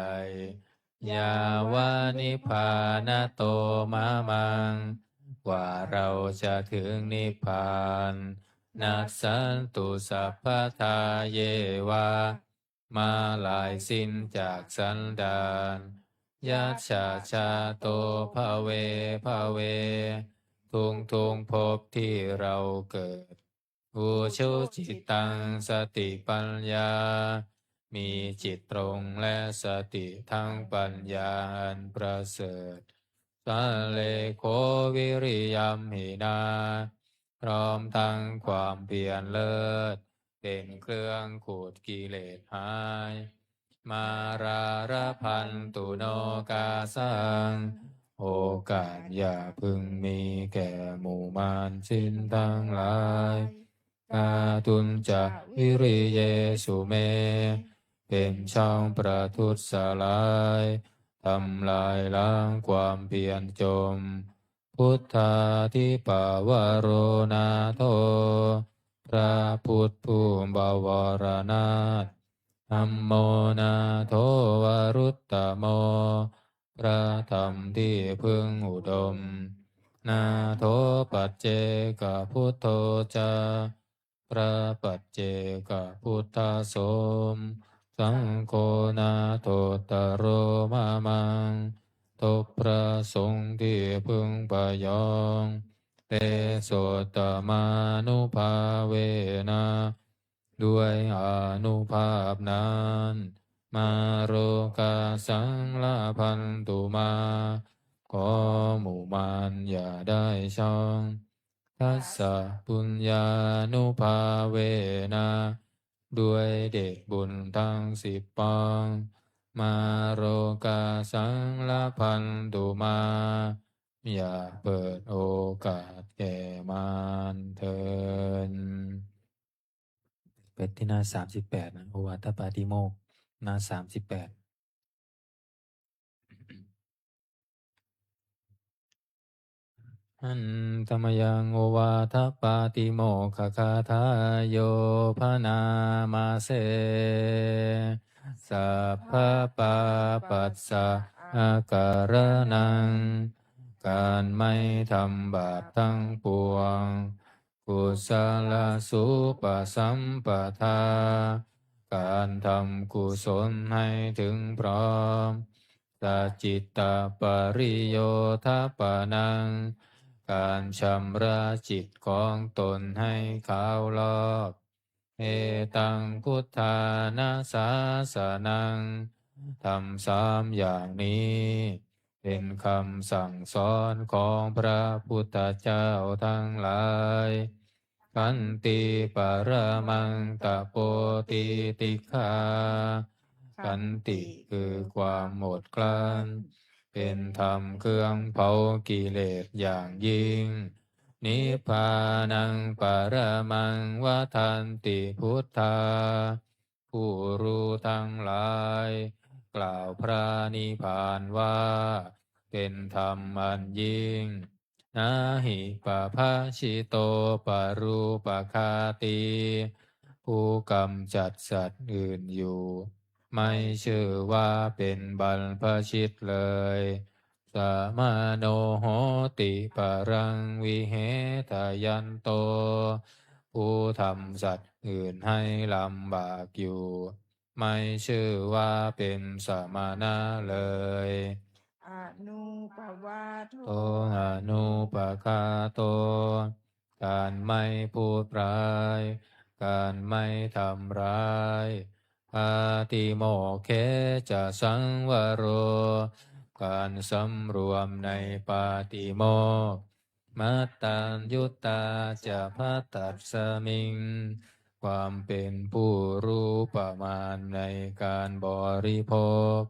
yāva nibbānato mamaṃ กว่าเราจะถึงนิพพาน nassantu sabbadā yeva มาลายสิ้นจากสันดาน yattha jāto bhave bhave ทุกทุกๆภพที่เราเกิด ujucittaṃ satipaññā มีจิตตรงและสติทั้งปัญญาอันประเสริฐ sallekho viriyamhinā พร้อมทั้งความเพียรเลิศ เป็นเครื่องขูดกิเลสหาย mārā labhantu nokāsaṃ โอกาสอย่าพึงมีแก่หมู่มารสิ้นทั้งหลาย kātuñca viriyesu me เป็นช่องประทุษร้าย ทำลายล้างความเพียรจม buddhādhipavaro nātho พระพุทธผู้บวรนาถ dhammo nātho varuttamo พระธรรมที่พึ่งอุดม nātho paccekabuddho ca พระปัจเจกพุทธสม saṅgho nāthottaro mamaṃ ทบพระสงฆ์ที่พึ่งพยอง tesottamanumbhāvena ด้วยอานุภาพนั้น mārokāsaṃ labhantu mā ขอหมู่มารอย่าได้ช่อง tassa puññānubhāvena ด้วยเดชบุญทั้งสิบปอง mārokāsaṃ labhantu mā อย่าเปิดโอกาสแก่มารเถิด เป็นที่หน้าสามสิบแปดนะ โอวาทปาติโมกข์ หน้าสามสิบแปด handa mayaṃ ovātapātimokkhagāthāyo bhaṇāma se. Sabbapāpassa akaraṇaṃ การไม่ทำบาปทั้งปวง kusalasupasampadā การทำกุศลให้ถึงพร้อม sacittapariyodapanaṃ การชำระจิตของตนให้ขาวลอก etaṃ buddhāna sāsanaṃ ธรรมสามอย่างนี้ เป็นคำสั่งสอนของพระพุทธเจ้าทั้งหลาย khanti paramaṃ tapo titikkhā ขันติคือความอดกลั้น เป็นธรรมเครื่องเผากิเลสอย่างยิ่ง nibbānaṃ paramaṃ vadanti buddhā ผู้รู้ทั้งหลาย กล่าวพระนิพพานว่า เป็นธรรมอันยิ่ง na hi pabbajito parūpaghātī ผู้กำจัดสัตว์อื่นอยู่ ไม่ชื่อว่าเป็นบรรพชิตเลย samāno hoti paraṃ vihetayanto ผู้ทำสัตว์อื่นให้ลำบากอยู่ ไม่ชื่อว่าเป็นสมณะเลย anupavādo anuppaghāto การไม่พูดร้าย การไม่ทำร้าย bhātā โมกเขจะสังวโร การสำรวมในปาติโมกข์ มัตตัญญุตาจะภัตตัสสมิง ความเป็นผู้รู้ประมาณในการบริโภค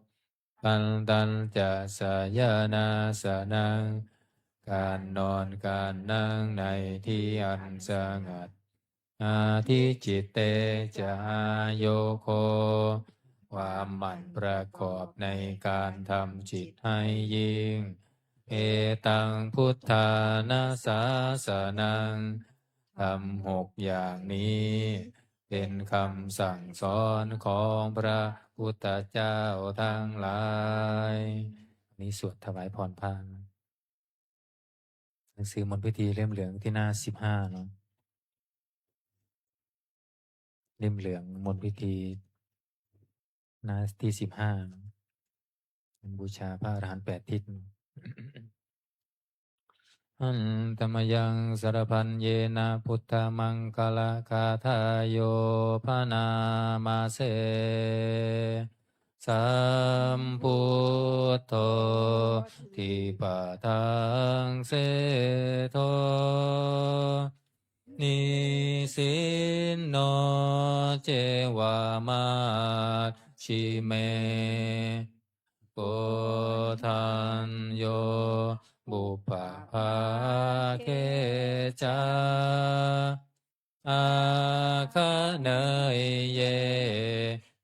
พันตัญจะสยนาสนัง การนอนการนั่งในที่อันสงัด อธิจิตเตจะอาโยโค ความหมั่นประกอบในการทำจิตให้ยิ่ง เอตังพุทธานาสาสนัง ธรรมหกอย่างนี้ เป็นคำสั่งสอนของพระพุทธเจ้าทั้งหลาย อันนี้สวดถวายพรพระ หนังสือมนต์พิธีเล่มเหลืองที่หน้าสิบห้าเนาะ เล่มเหลืองมนต์พิธี หน้าที่สิบห้า บูชาพระอรหันต์แปดทิศ Handa mayaṃ sarabhaññena buddhamaṅgalagāthāyo bhaṇāma se. Sambuddho dipadaṃ seṭṭho, nisinno ceva majjhime, koṇḍañño pubbabhāge ca, āgaṇeyye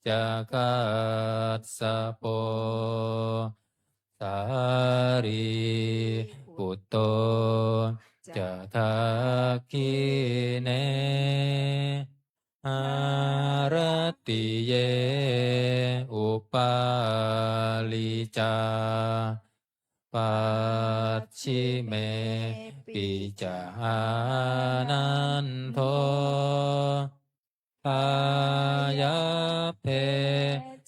ca kassapo, sārīputto ca dakkhiṇe, haratiye upāli ca, pacchime pi ca ānando, pāyabbe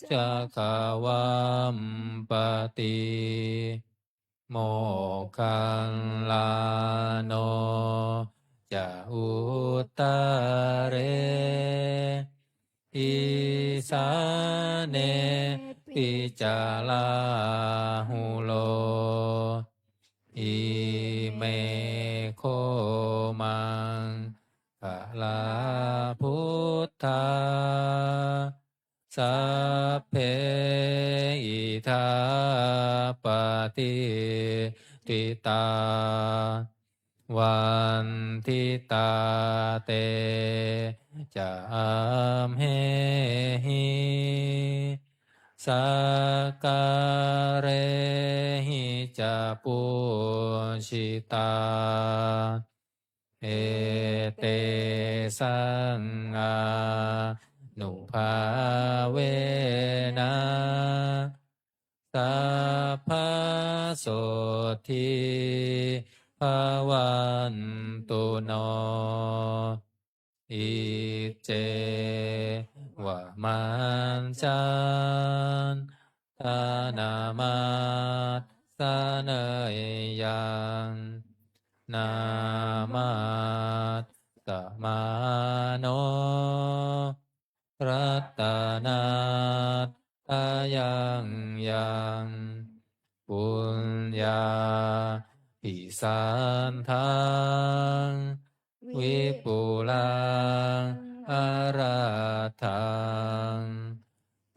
ca gavampati, moggallāno ca uttare, isāne pi ca rāhulo. Ime kho maṅgalā buddhā, sabbe idha patiṭṭhitā, vanditā te ca amhehi, sakkārehi ca pūjitā, etesaṃ ānubhāvena, sabbā sotthī bhavantu no. Iccevamantaṃ taṇhamattaneyyaṃ, nāmassamāno ratanattayaṃ yaṃ, puññābhisandaṃ vipulaṃ alatthaṃ,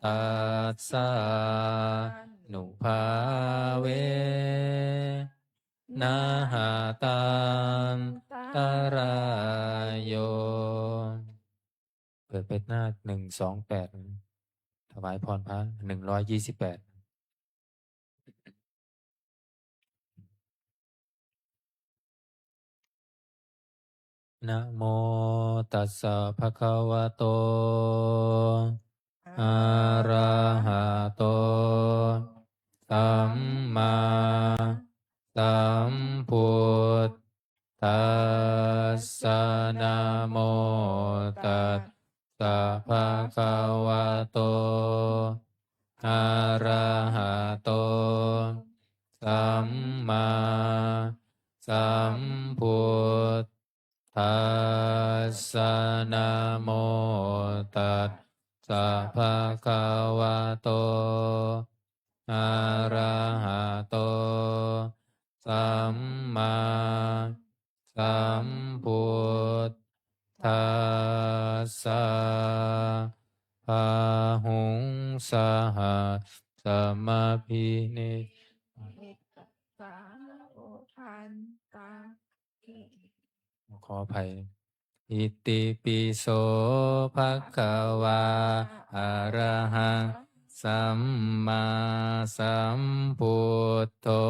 tassānubhāvena hatantarāyo. เปิดไปหน้าหนึ่งสองแปด ถวายพรพระ หนึ่งร้อยยี่สิบแปด Namo tassa bhagavato arahato sammāsambuddhassa. Namo tassa bhagavato arahato sammāsambuddhassa. Namo tassa tassa bhagavato arahato sammāsambuddhassa. Bāhuṃ sahassamabhinimmitasāvudhantaṃ. ขออภัย Itipi so bhagavā arahaṃ sammāsambuddho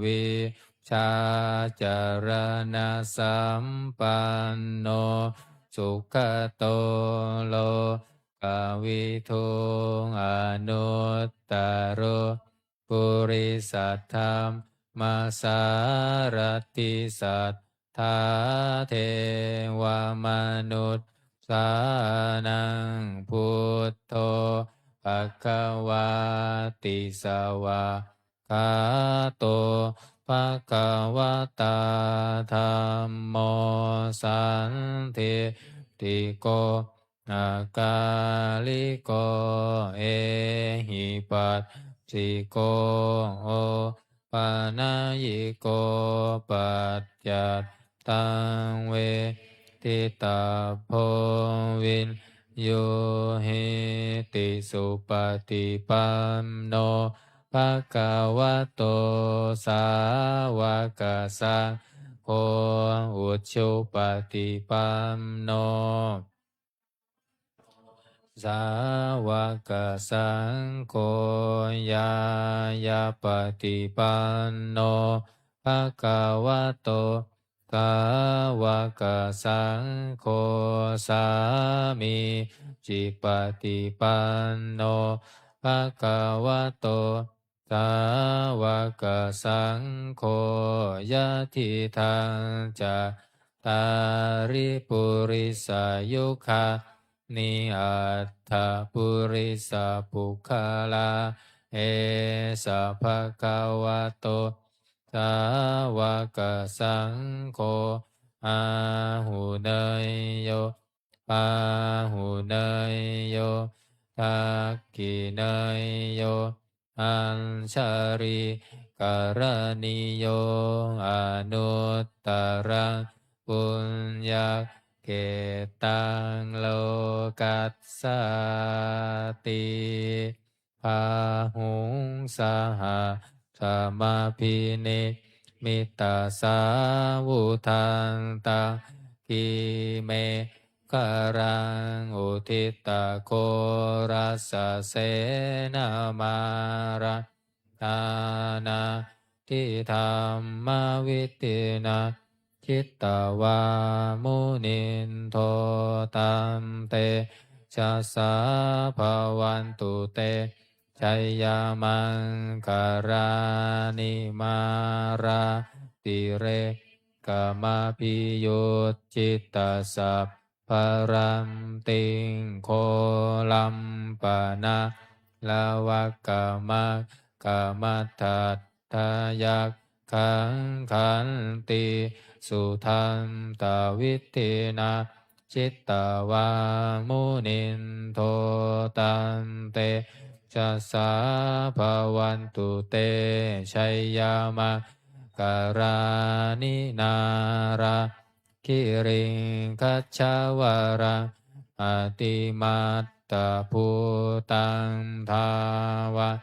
vijjācaraṇasampanno sugato lokavidū anuttaro purisadammasārathi satthā devamanussānaṃ buddho bhagavāti. Svākkhāto bhagavatā dhammo sandiṭṭhiko akāliko ehipassiko opanayiko paccattaṃ veditabbo viññūhīti. Supaṭipanno bhagavato sāvakasaṅgho ujupaṭipanno sāvakasaṅgho ñāyapaṭipanno bhagavato sāvakasaṅgho sāmīcipaṭipanno bhagavato sāvakasaṅgho yadidaṃ cattāri purisayugāni aṭṭha purisapuggalā esa bhagavato sāvakasaṅgho āhuneyyo pāhuneyyo dakkhiṇeyyo añjalikaraṇīyo anuttaraṃ puññakkhettaṃ lokassāti. Bāhuṃ sahassamabhinimmitasāvudhantaṃ girimekhalaṃ uditaghorasasenamāraṃ dānādidhammavidhinā jitavā munindo taṃ tejasā bhavantu te jayamaṅgalāni. Mārātirekamabhiyujjhitasabbarattiṃ ghorampanāḷavakamakkhamathaddhayak khaṃ khantīsudantavidhinā jitavā munindo taṃ tejasā bhavantu te jayamaṅgalāni. Nāḷāgiriṃ gajavaraṃ atimattabhūtaṃ dāvag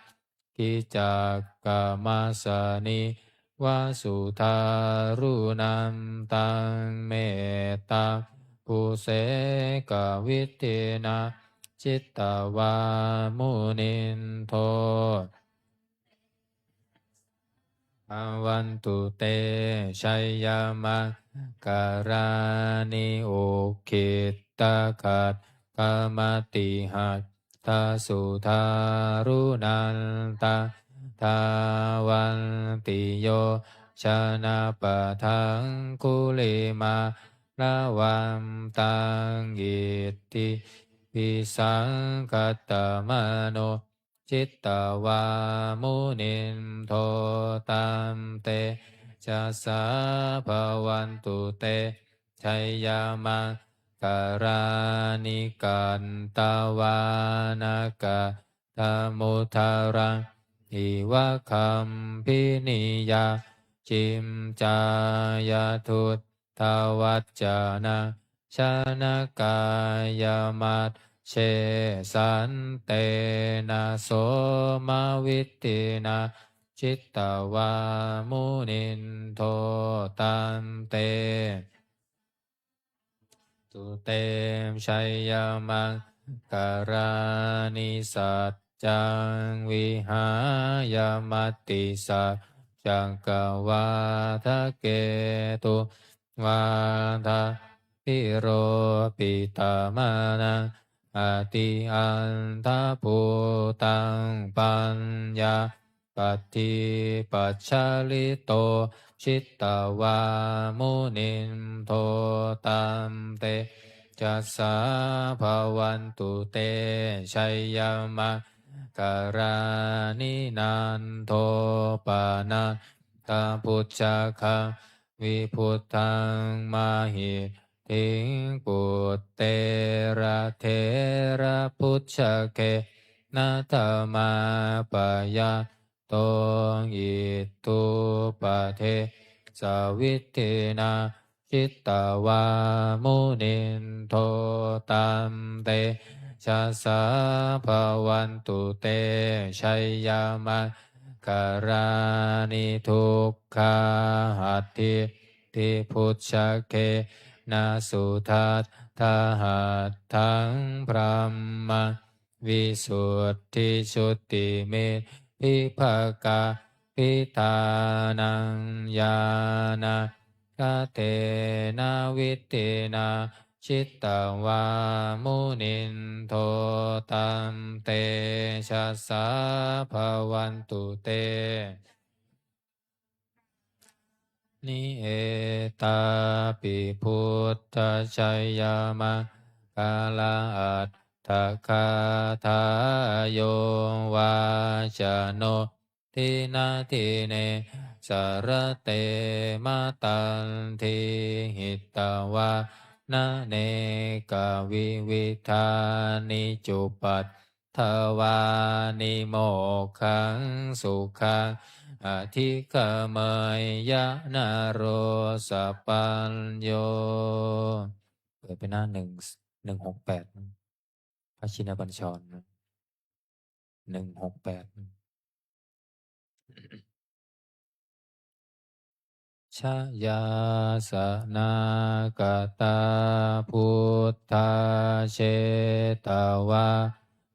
gicakkamasanīva sudāruṇantaṃ mettambusekavidhinā jitavā munindo bhavantu te jayamaṅgalāni. Ukkhittakhaggamatihatthasudāruṇantaṃ dhāvantiyojanapathaṅgulimālavantaṃ iddhībhisaṅkhatamano jitavā munindo taṃ tejasā bhavantu te jayamaṅ karāni katvāna kaṭṭhamudaraṃ iva gabbhinīyā, ciñcāya duṭṭhavacanaṃ janakāyamajjhe, santena somavidhinā jitavā munindo, taṃ te tu te jayamaṅgalāni. Saccaṃ vihāya matisaccakavādaketuṃ, vādābhiropitamanaṃ atiandhabhūtaṃ, paññā padīpajalito jitavā munindo, taṃ tejasā bhavantu te jayamaṅgalāni. Nandopanandabhujagaṃ vibudhaṃ mahiddhiṃ, puttena therabhujagena damāpayanto, iddhūpadesavidhinā jitavā munindo, taṃ tejasā bhavantu te jayamaṅgalāni. Duggāhadiṭṭhibhujagena sudaṭṭhahatthaṃ, brahmaṃ visuddhijutimiddhibakābhidhānaṃ, ñāṇāgadena vidhinā jitavā munindo, taṃ tejasā bhavantu te ni. Etāpi buddhajayamaṅgalaaṭṭhagāthā, yo vācano dinadine sarate matandī, hitvānanekavividhāni cupaddavāni, mokkhaṃ sukhaṃ adhigameyya naro sapañño. เปิดไปหน้าหนึ่ง หนึ่งหกแปด พระชินบัญชร หนึ่งหกแปด Jayāsanāgatā buddhā jetvā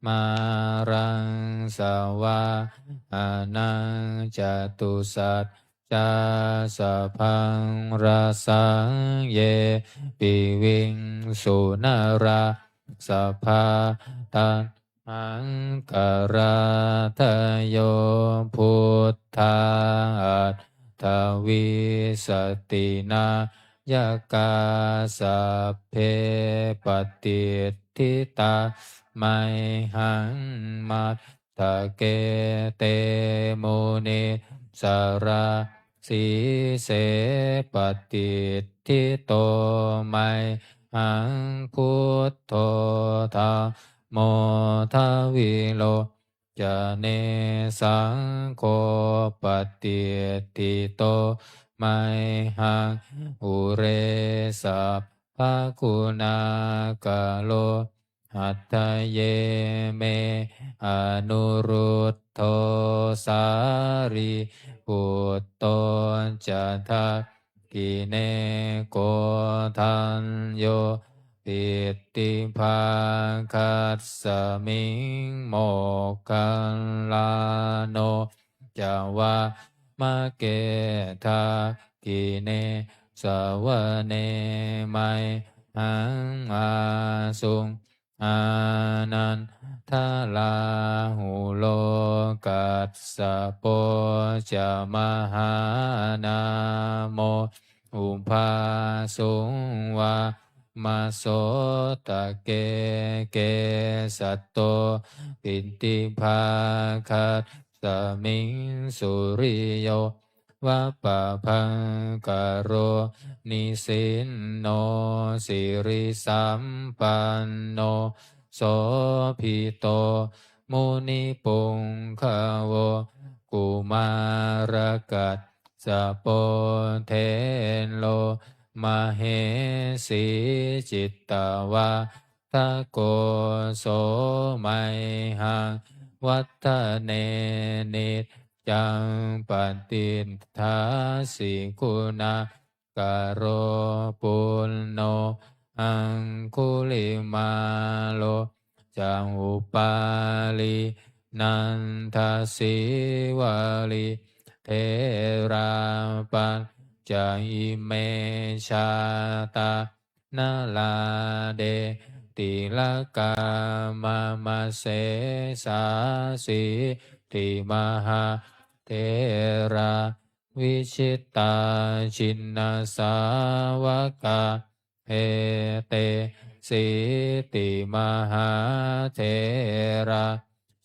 māraṃ savāhanaṃ, catusaccāsabhaṃ rasaṃ ye piviṃsu narāsabhā. Tad haṅkarādayo buddhā aṭṭhavīsati nāyakā, sabbe patiṭṭhitā mayhaṃ matthake te munissarā. Sīse patiṭṭhito mayhaṃ buddho dhammo davilocane, saṅgho patiṭṭhito mayhaṃ ure sabbaguṇākaro. Hadaye me anuruddho sārīputto ca dakkhiṇe, koṇḍañño piṭṭhibhāgasmiṃ moggallāno ca vāmake. Dakkhiṇe savane mayhaṃ āsuṃ ānandarāhulo, kassapo ca mahānāmo ubhāsuṃ vāmasotake. Kesato piṭṭhibhāgasmiṃ suriyo va pabhaṅkaro nisinno sirisampanno sobhito munipuṅgavo. Kumārakassapo thero mahesī cittavādako so mayhaṃ vadane niccaṃ patiṭṭhāsi guṇākaro. Puṇṇo aṅgulimālo ca upālī nandasīvalī therā pañca ime jātā nalāṭe tilakā mama. Sesāsīti mahātherā vijitā jinasāvakā etesīti mahātherā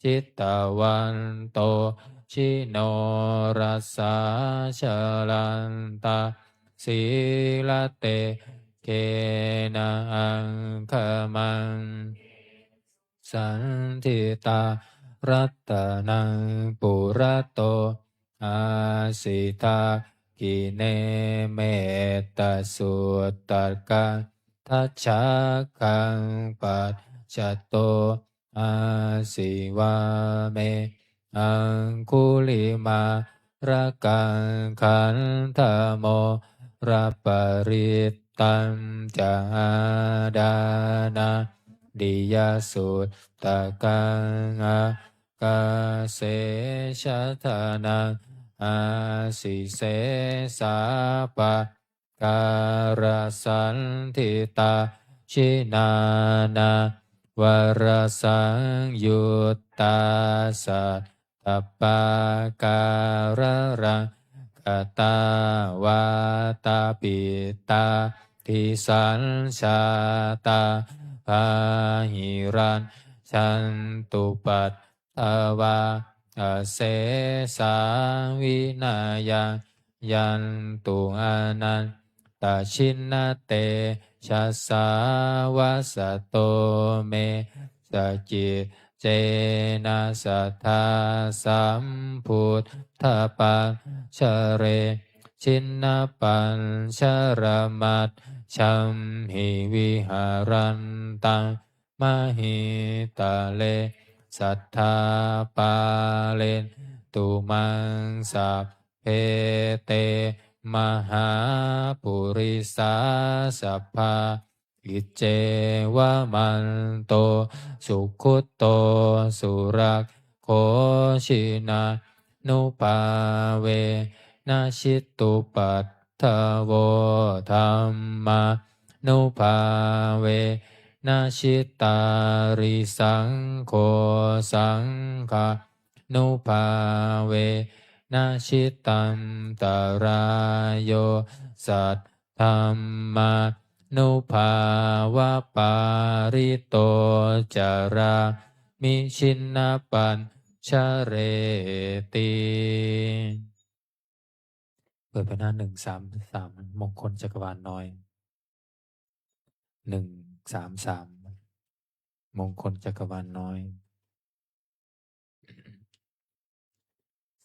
jitavanto jinorasā jalantā sīlatejena aṅgamaṅ saṇṭhitā. Ratanaṃ purato āsi dakkhiṇe mettasuttakaṃ dhajaggaṃ pacchato āsi vāme aṅgulimālakaṃ. Khandhamoraparittañ ca āṭānāṭiyasuttakaṃ ākāse chadanaṃ āsi sesā pa kārasaṇṭhitā. Jinā nānāvarasaṃyuttā sattappākāralaṅkatā vātapittādisañjātā bāhirajjhattupaddavā asesā vinayaṃ yantu anantajinatejasā. Vasato me sakiccena sadā sambuddhapañjare cittapañjaramajjhamhi viharantaṃ mahītale sadā pālentu maṃ sabbe te mahāpurisāsabhā. Iccevamanto sugutto surakkho jinānubhāvena jitupaddavo dhammānubhāvena jitārisaṅgho saṅghānubhāvena jitantarāyo saddhammānubhāvapālito carāmi jinapañjareti. เปิดไปหน้าหนึ่งสามสาม มงคลจักรวาลน้อย หนึ่งสามสาม มงคลจักรวาลน้อย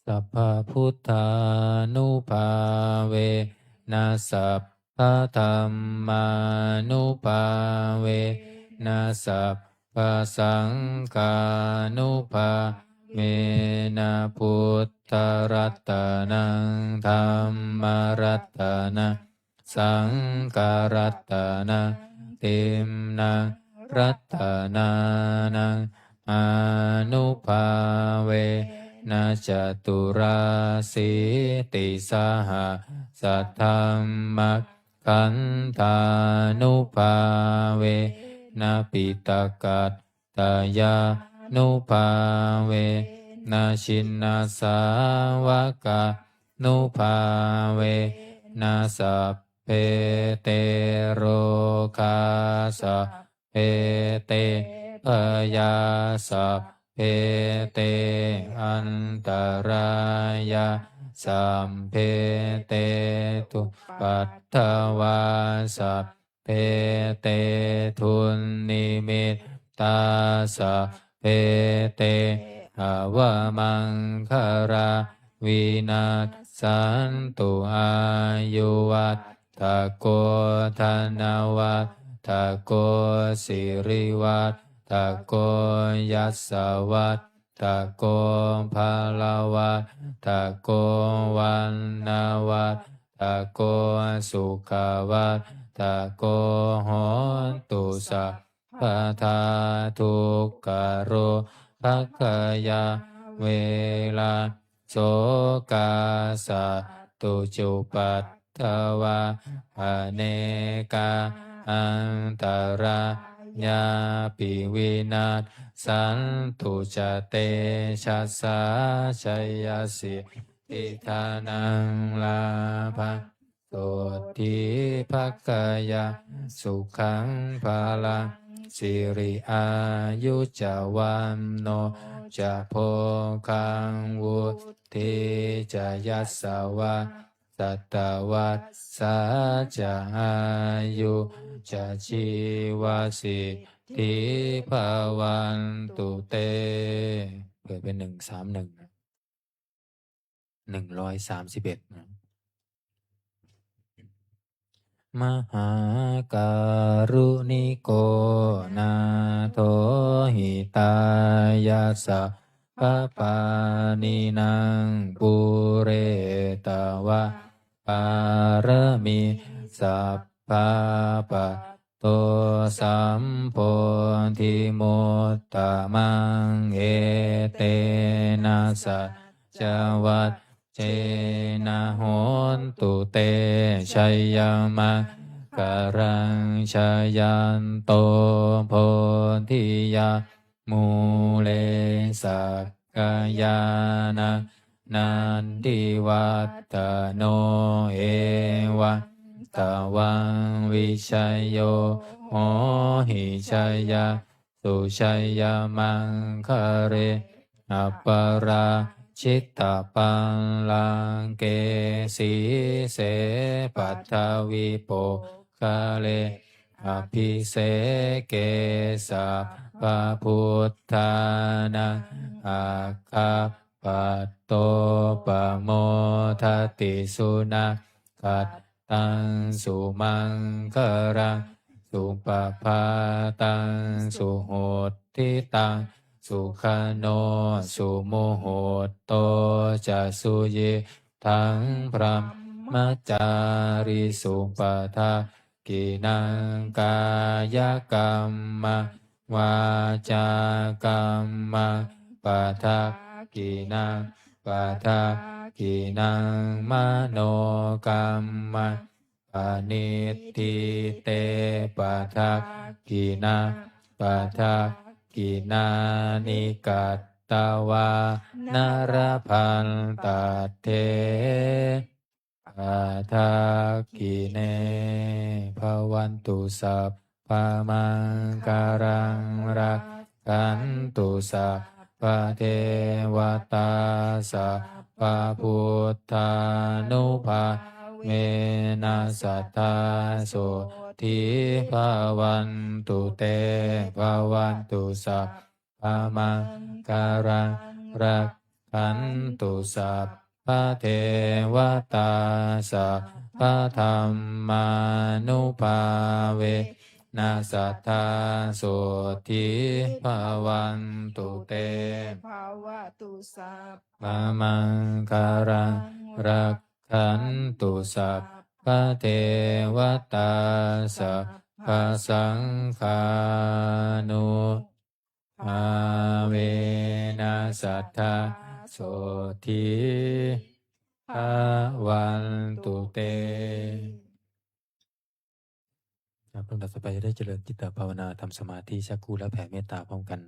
Sabbabuddhānubhāvena sabbadhammānubhāvena sabbasaṅghānubhāvena buddharatanaṃ dhammaratanaṃ saṅgharatanaṃ tiṇṇaṃ ratanānaṃ ānubhāvena caturāsītisahassadhammakkhandhānubhāvena piṭakattayānubhāvena jinasāvakānubhāvena sabbe te rogā sabbe te bhayā sabbe te antarāyā sabbe te dupaddavā, sabbe te dunnimittā, sabbe te avamaṅgalā vinassantu. Āyuvaḍḍhako dhanavaḍḍhako sirivaḍḍhako yasavaḍḍhako balavaḍḍhako vaṇṇavaḍḍhako sukhavaḍḍhako hotu sabbadā. Dukkharogabhayā verā sokā sattu cupaddavā, anekā antarāyāpi vinassantu ca tejasā. Jayasiddhi dhanaṃ lābhaṃ sotthi bhāgyaṃ sukhaṃ balaṃ, siri āyu ca vaṇṇo ca bhogaṃ vuḍḍhī ca yasavā, satavassā ca āyū ca jīvasiddhī bhavantu te. เปิดเป็น หนึ่งสามหนึ่ง หนึ่งร้อยสามสิบเอ็ด นะ Mahākāruṇiko nātho hitāya sabbapāṇinaṃ pūretvā pāramī sabbā pat to sambodhimuttamaṃ. Etena saccavajjena hotu te jayamaṅgalaṃ. Jayanto bodhiyā mūle sakyānaṃ nandivaḍḍhano, evaṃ tvaṃ vijayo hohi jayassu jayamaṅgale. Aparājitapallaṅke sīse paṭhavipokkhare, abhiseke sabbabuddhānaṃ aggappatto pamodati. Sunakkhattaṃ sumaṅgalaṃ supabhātaṃ suhuṭṭhitaṃ, sukhaṇo sumuhutto ca suyiṭṭhaṃ brahmacārisu. Pada kkhiṇaṃ kāyakammaṃ, vācākammaṃ padakkhiṇaṃ, padakkhiṇaṃ manokammaṃ, paṇidhī te padakkhiṇā, padakkhiṇāni katvāna labhantatthe padakkhiṇe. Bhavatu sabbamaṅgalaṃ, rakkhantu sabbadevatā, sabbabuddhānubhāvena sadā sotthī bhavantu te. Bhavatu sab bamaṅgalaṃ, rakkhantu sabbadevatā, sabbadhammānubhāvena sadā sotthī bhavantu te. Bhavatu sabbamaṅgalaṃ, rakkhantu sabbadevatā, sabbasaṅghānu bhāvena sadā sotthī bhavantu te. ครับ ลำดับต่อไปจะได้เจริญจิตตภาวนา ทำสมาธิจักคู่ และแผ่เมตตาพร้อมกัน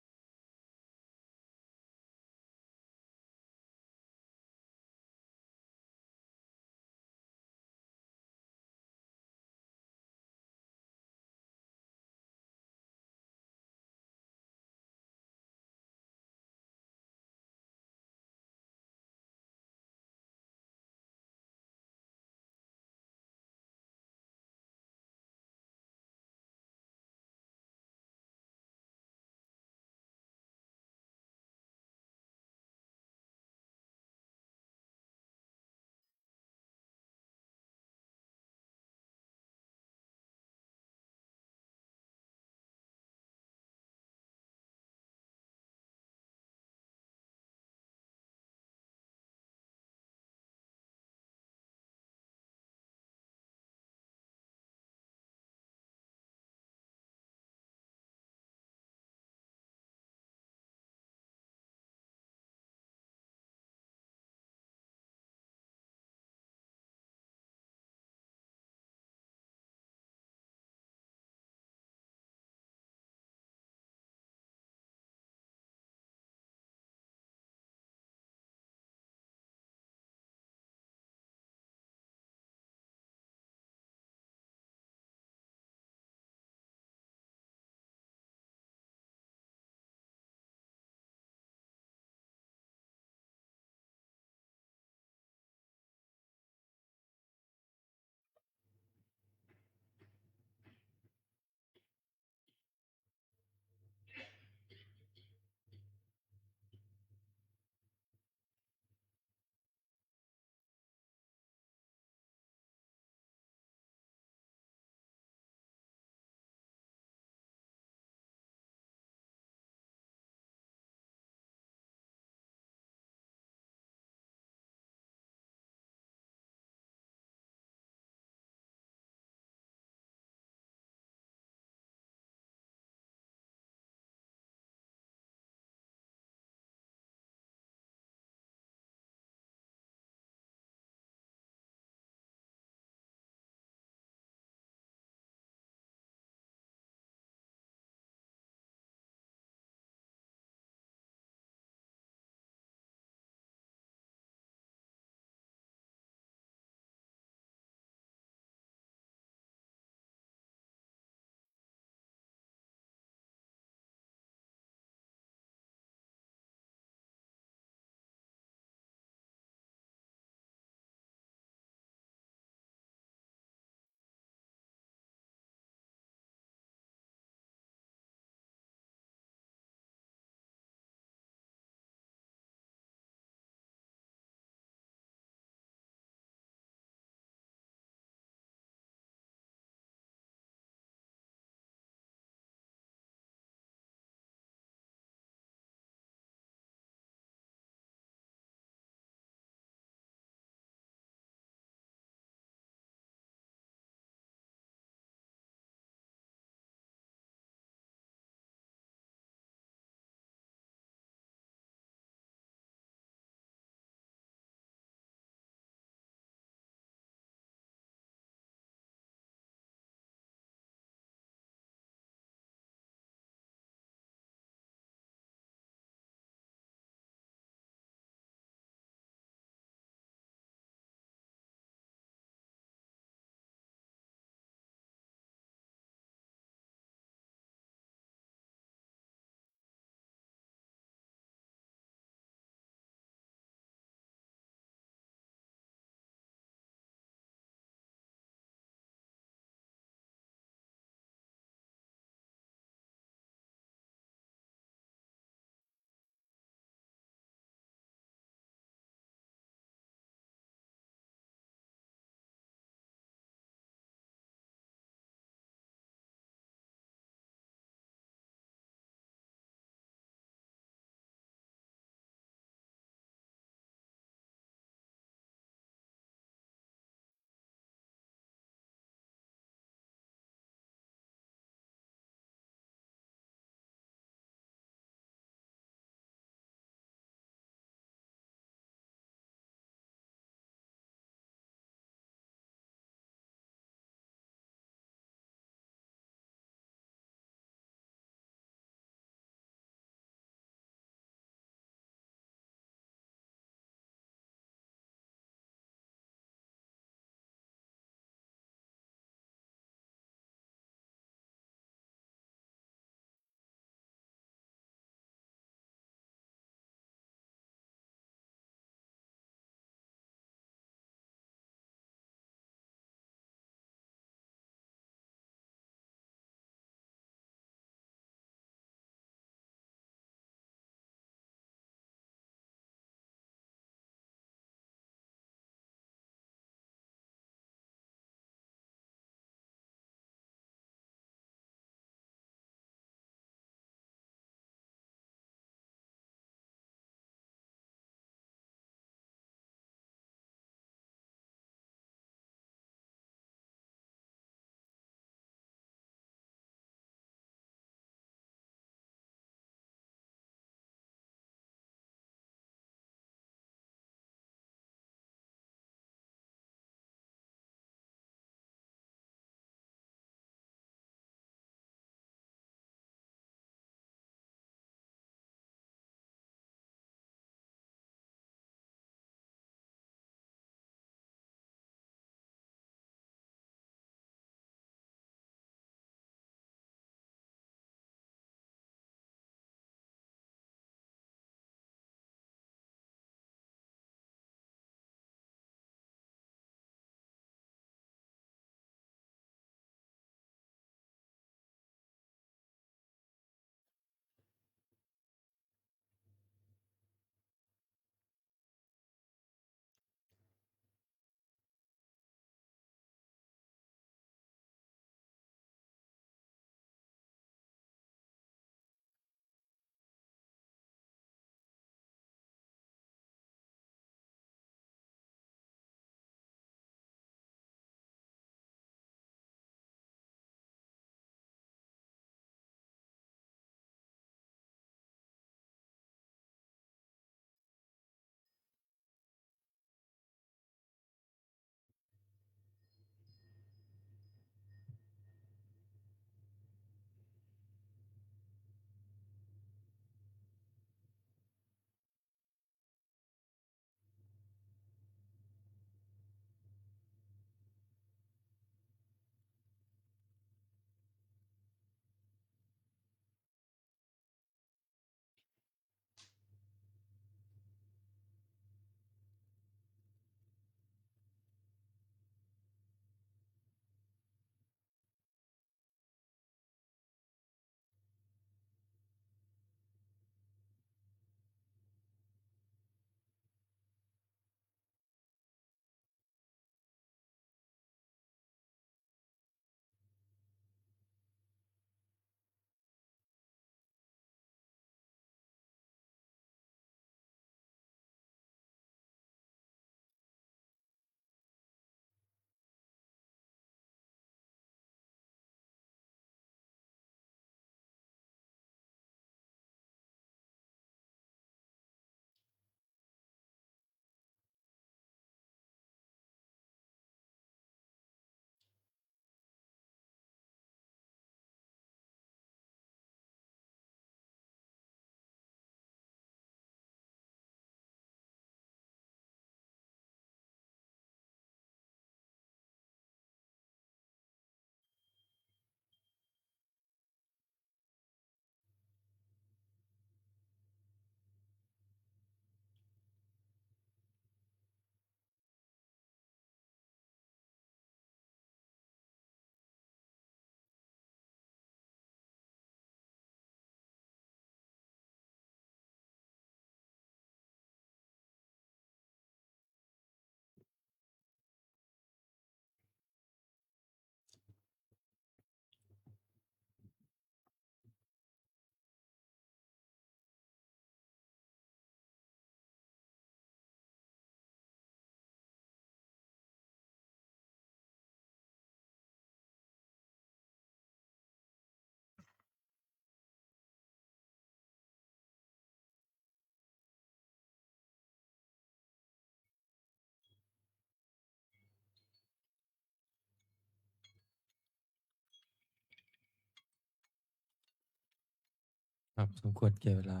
ครับ สมควรแก่เวลา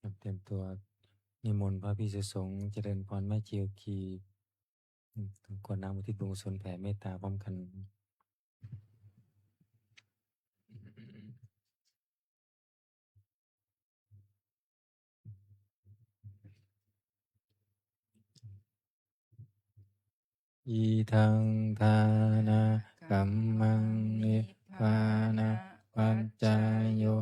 ครับ เตรียมตัว นิมนต์พระภิกษุสงฆ์เจริญพรแม่ชี อืม กรวดน้ำอุทิศบุญกุศลแผ่เมตตาพร้อมกัน Idaṃ dānakammaṃ nibbānapaccayo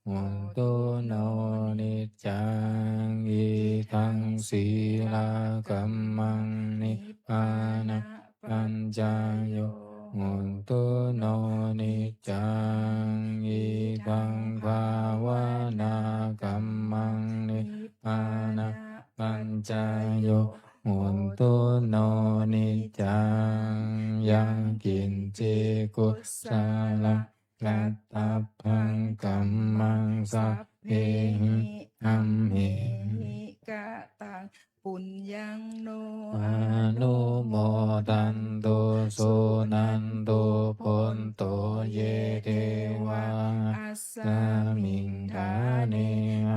hotu no niccaṃ. Idaṃ sīlakammaṃ nibbānapaccayo hotu no niccaṃ. Idaṃ bhāvanākammaṃ nibbānapaccayo hotu no niccaṃ. Yaṃ kiñci kusalaṃ kattabbaṃ kammaṃ sabbehi amhehi kataṃ puññaṃ no anumodantu suṇantu bhonto ye devā asmiṃ ṭhāne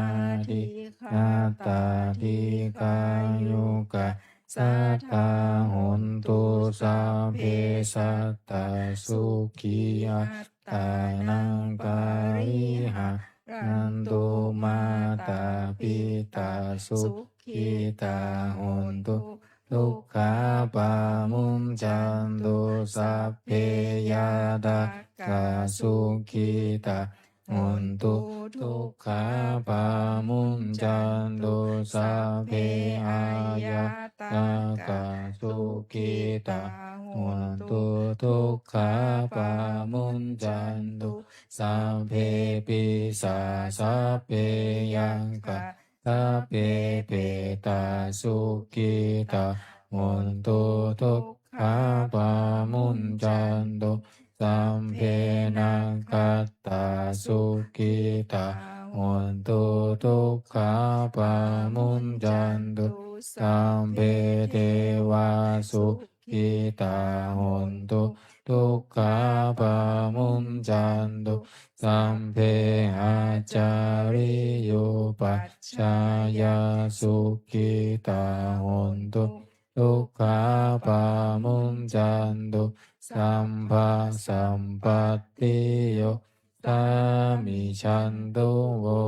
adhigatā dīghāyukā sadā hontu. Sabbe sattā sukhī attānaṃ pariharantu. Mātā pitā sukhitā hontu dukkhā pamuñcantu. Sabbe ñātakā sukhitā hontu dukkhā pamuñcantu. Sabbe aññātakā sukhitā hontu dukkhā pamuñcantu. Sabbe pisā sabbe yakkhā sabbe petā sukhitā hontu dukkhā pamuñcantu. Sabbe nakkhattā sukhitā hontu dukkhā pamuñcantu. Sabbe devā sukhitā hontu dukkhā pamuñcantu. Sabbe ācariyupajjhāyā sukhitā hontu dukkhā pamuñcantu. Sabbasampattino samijjhantu vo.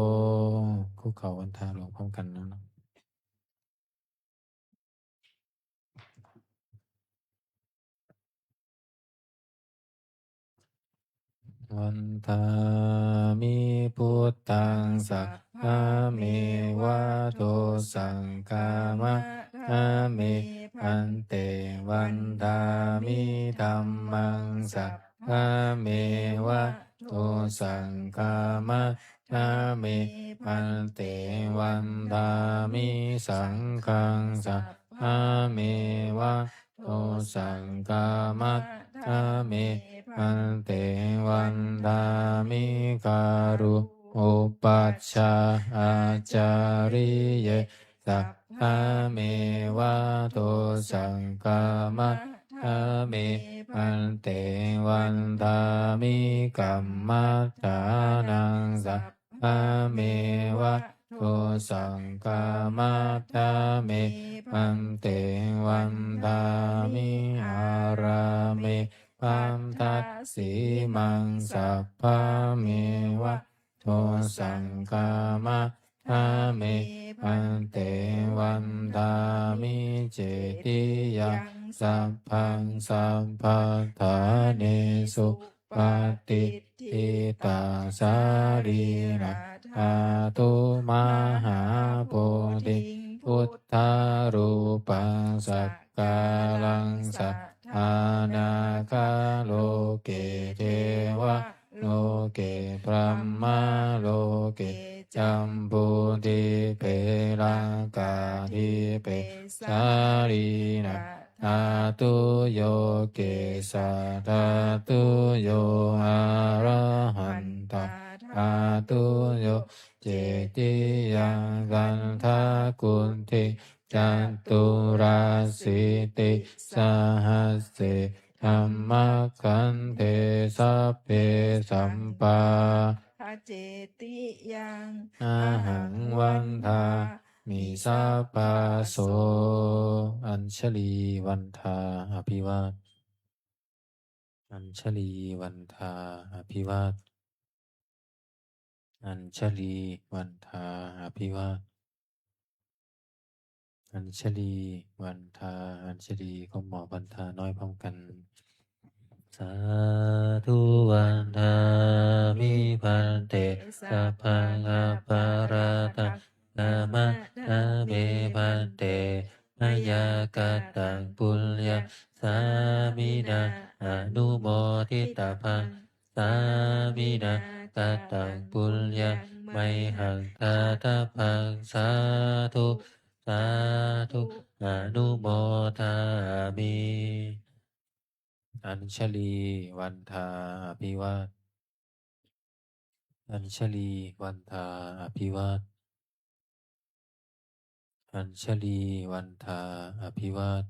คุกเข่าวันทาหลวงพร้อมกันนะ Vandāmi buddhaṃ sabbameva dosaṃ khamatha me bhante. Vandāmi dhammaṃ sabbameva dosaṃ khamatha me bhante. Vandāmi saṅghaṃ sabbameva dosaṃ khamatha me bhante. Vandāmi gurūpajjhāyācariye sabbameva dosaṃ khamatha me bhante. Vandāmi kammaṭṭhānaṃ sabbameva dosaṃ khamatha me bhante. Vandāmi ārāme bhaddasīmaṃ sabbameva dosaṃ khamatha me bhante. Vandāmi cetiyaṃ sabbaṃ sabbaṭṭhānesu patiṭṭhitā sārīradhātu mahābodhiṃ buddharūpaṃ sakkāraṃ sadā nāgarāje devā loke brahmaloke jambudīpe laṅkādīpe sārīradhātuyo kesādhātuyo arahatadhātuyo cetiyaṃ gandhakuṭi caturāsītisahassi dhammakkhandhe sabbe sabbā cetiyaṃ ahaṃ vandāmi sabbaso. Añjalī vandā abhivād Añjalī vandā abhivād Añjalī vandā abhivād Añjalī vandā Añjalī ก้มหมอบ vandā น้อยพร้อมกัน Sādhu vandāmi bhante sabbaṃ aparādhaṃ khamatha me bhante mayā kataṃ puññaṃ sāminā anumoditabbaṃ sāminā kataṃ puññaṃ mayhaṃ dātabbaṃ sādhu sādhu anumodāmi. Añjalī vandā abhivād Añjalī vandā abhivād Añjalī vandā abhivād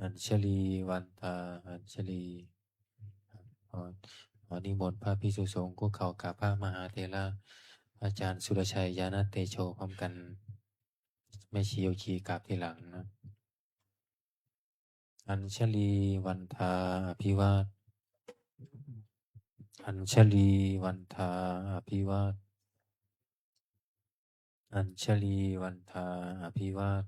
Añjalī vandā Añjalī ขอขอนิมนต์พระภิกษุสงฆ์คุกเข่ากราบพระมหาเถระ อาจารย์สุรชัย ญาณเตโช พร้อมกัน แม่ชีโยคีกราบทีหลังนะ Añjalī vandā abhivād Añjalī vandā abhivād Añjalī vandā abhivād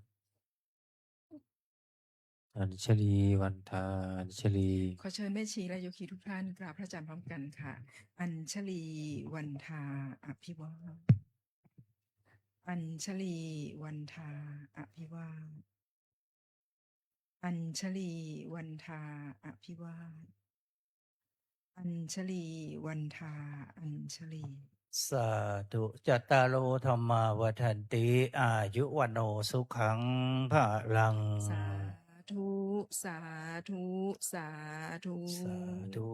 Añjalī vandā Añjalī ขอเชิญแม่ชีและโยคีทุกท่านกราบพระอาจารย์พร้อมกันค่ะ Añjalī vandā abhivād Añjalī vandā abhivād Añjalī vandā abhivād Añjalī vandā Añjalī Sādhu. Cattāro dhammā vaḍḍhanti, āyu vaṇṇo sukhaṃ balaṃ. Sādhu sādhu sādhu Sādhu.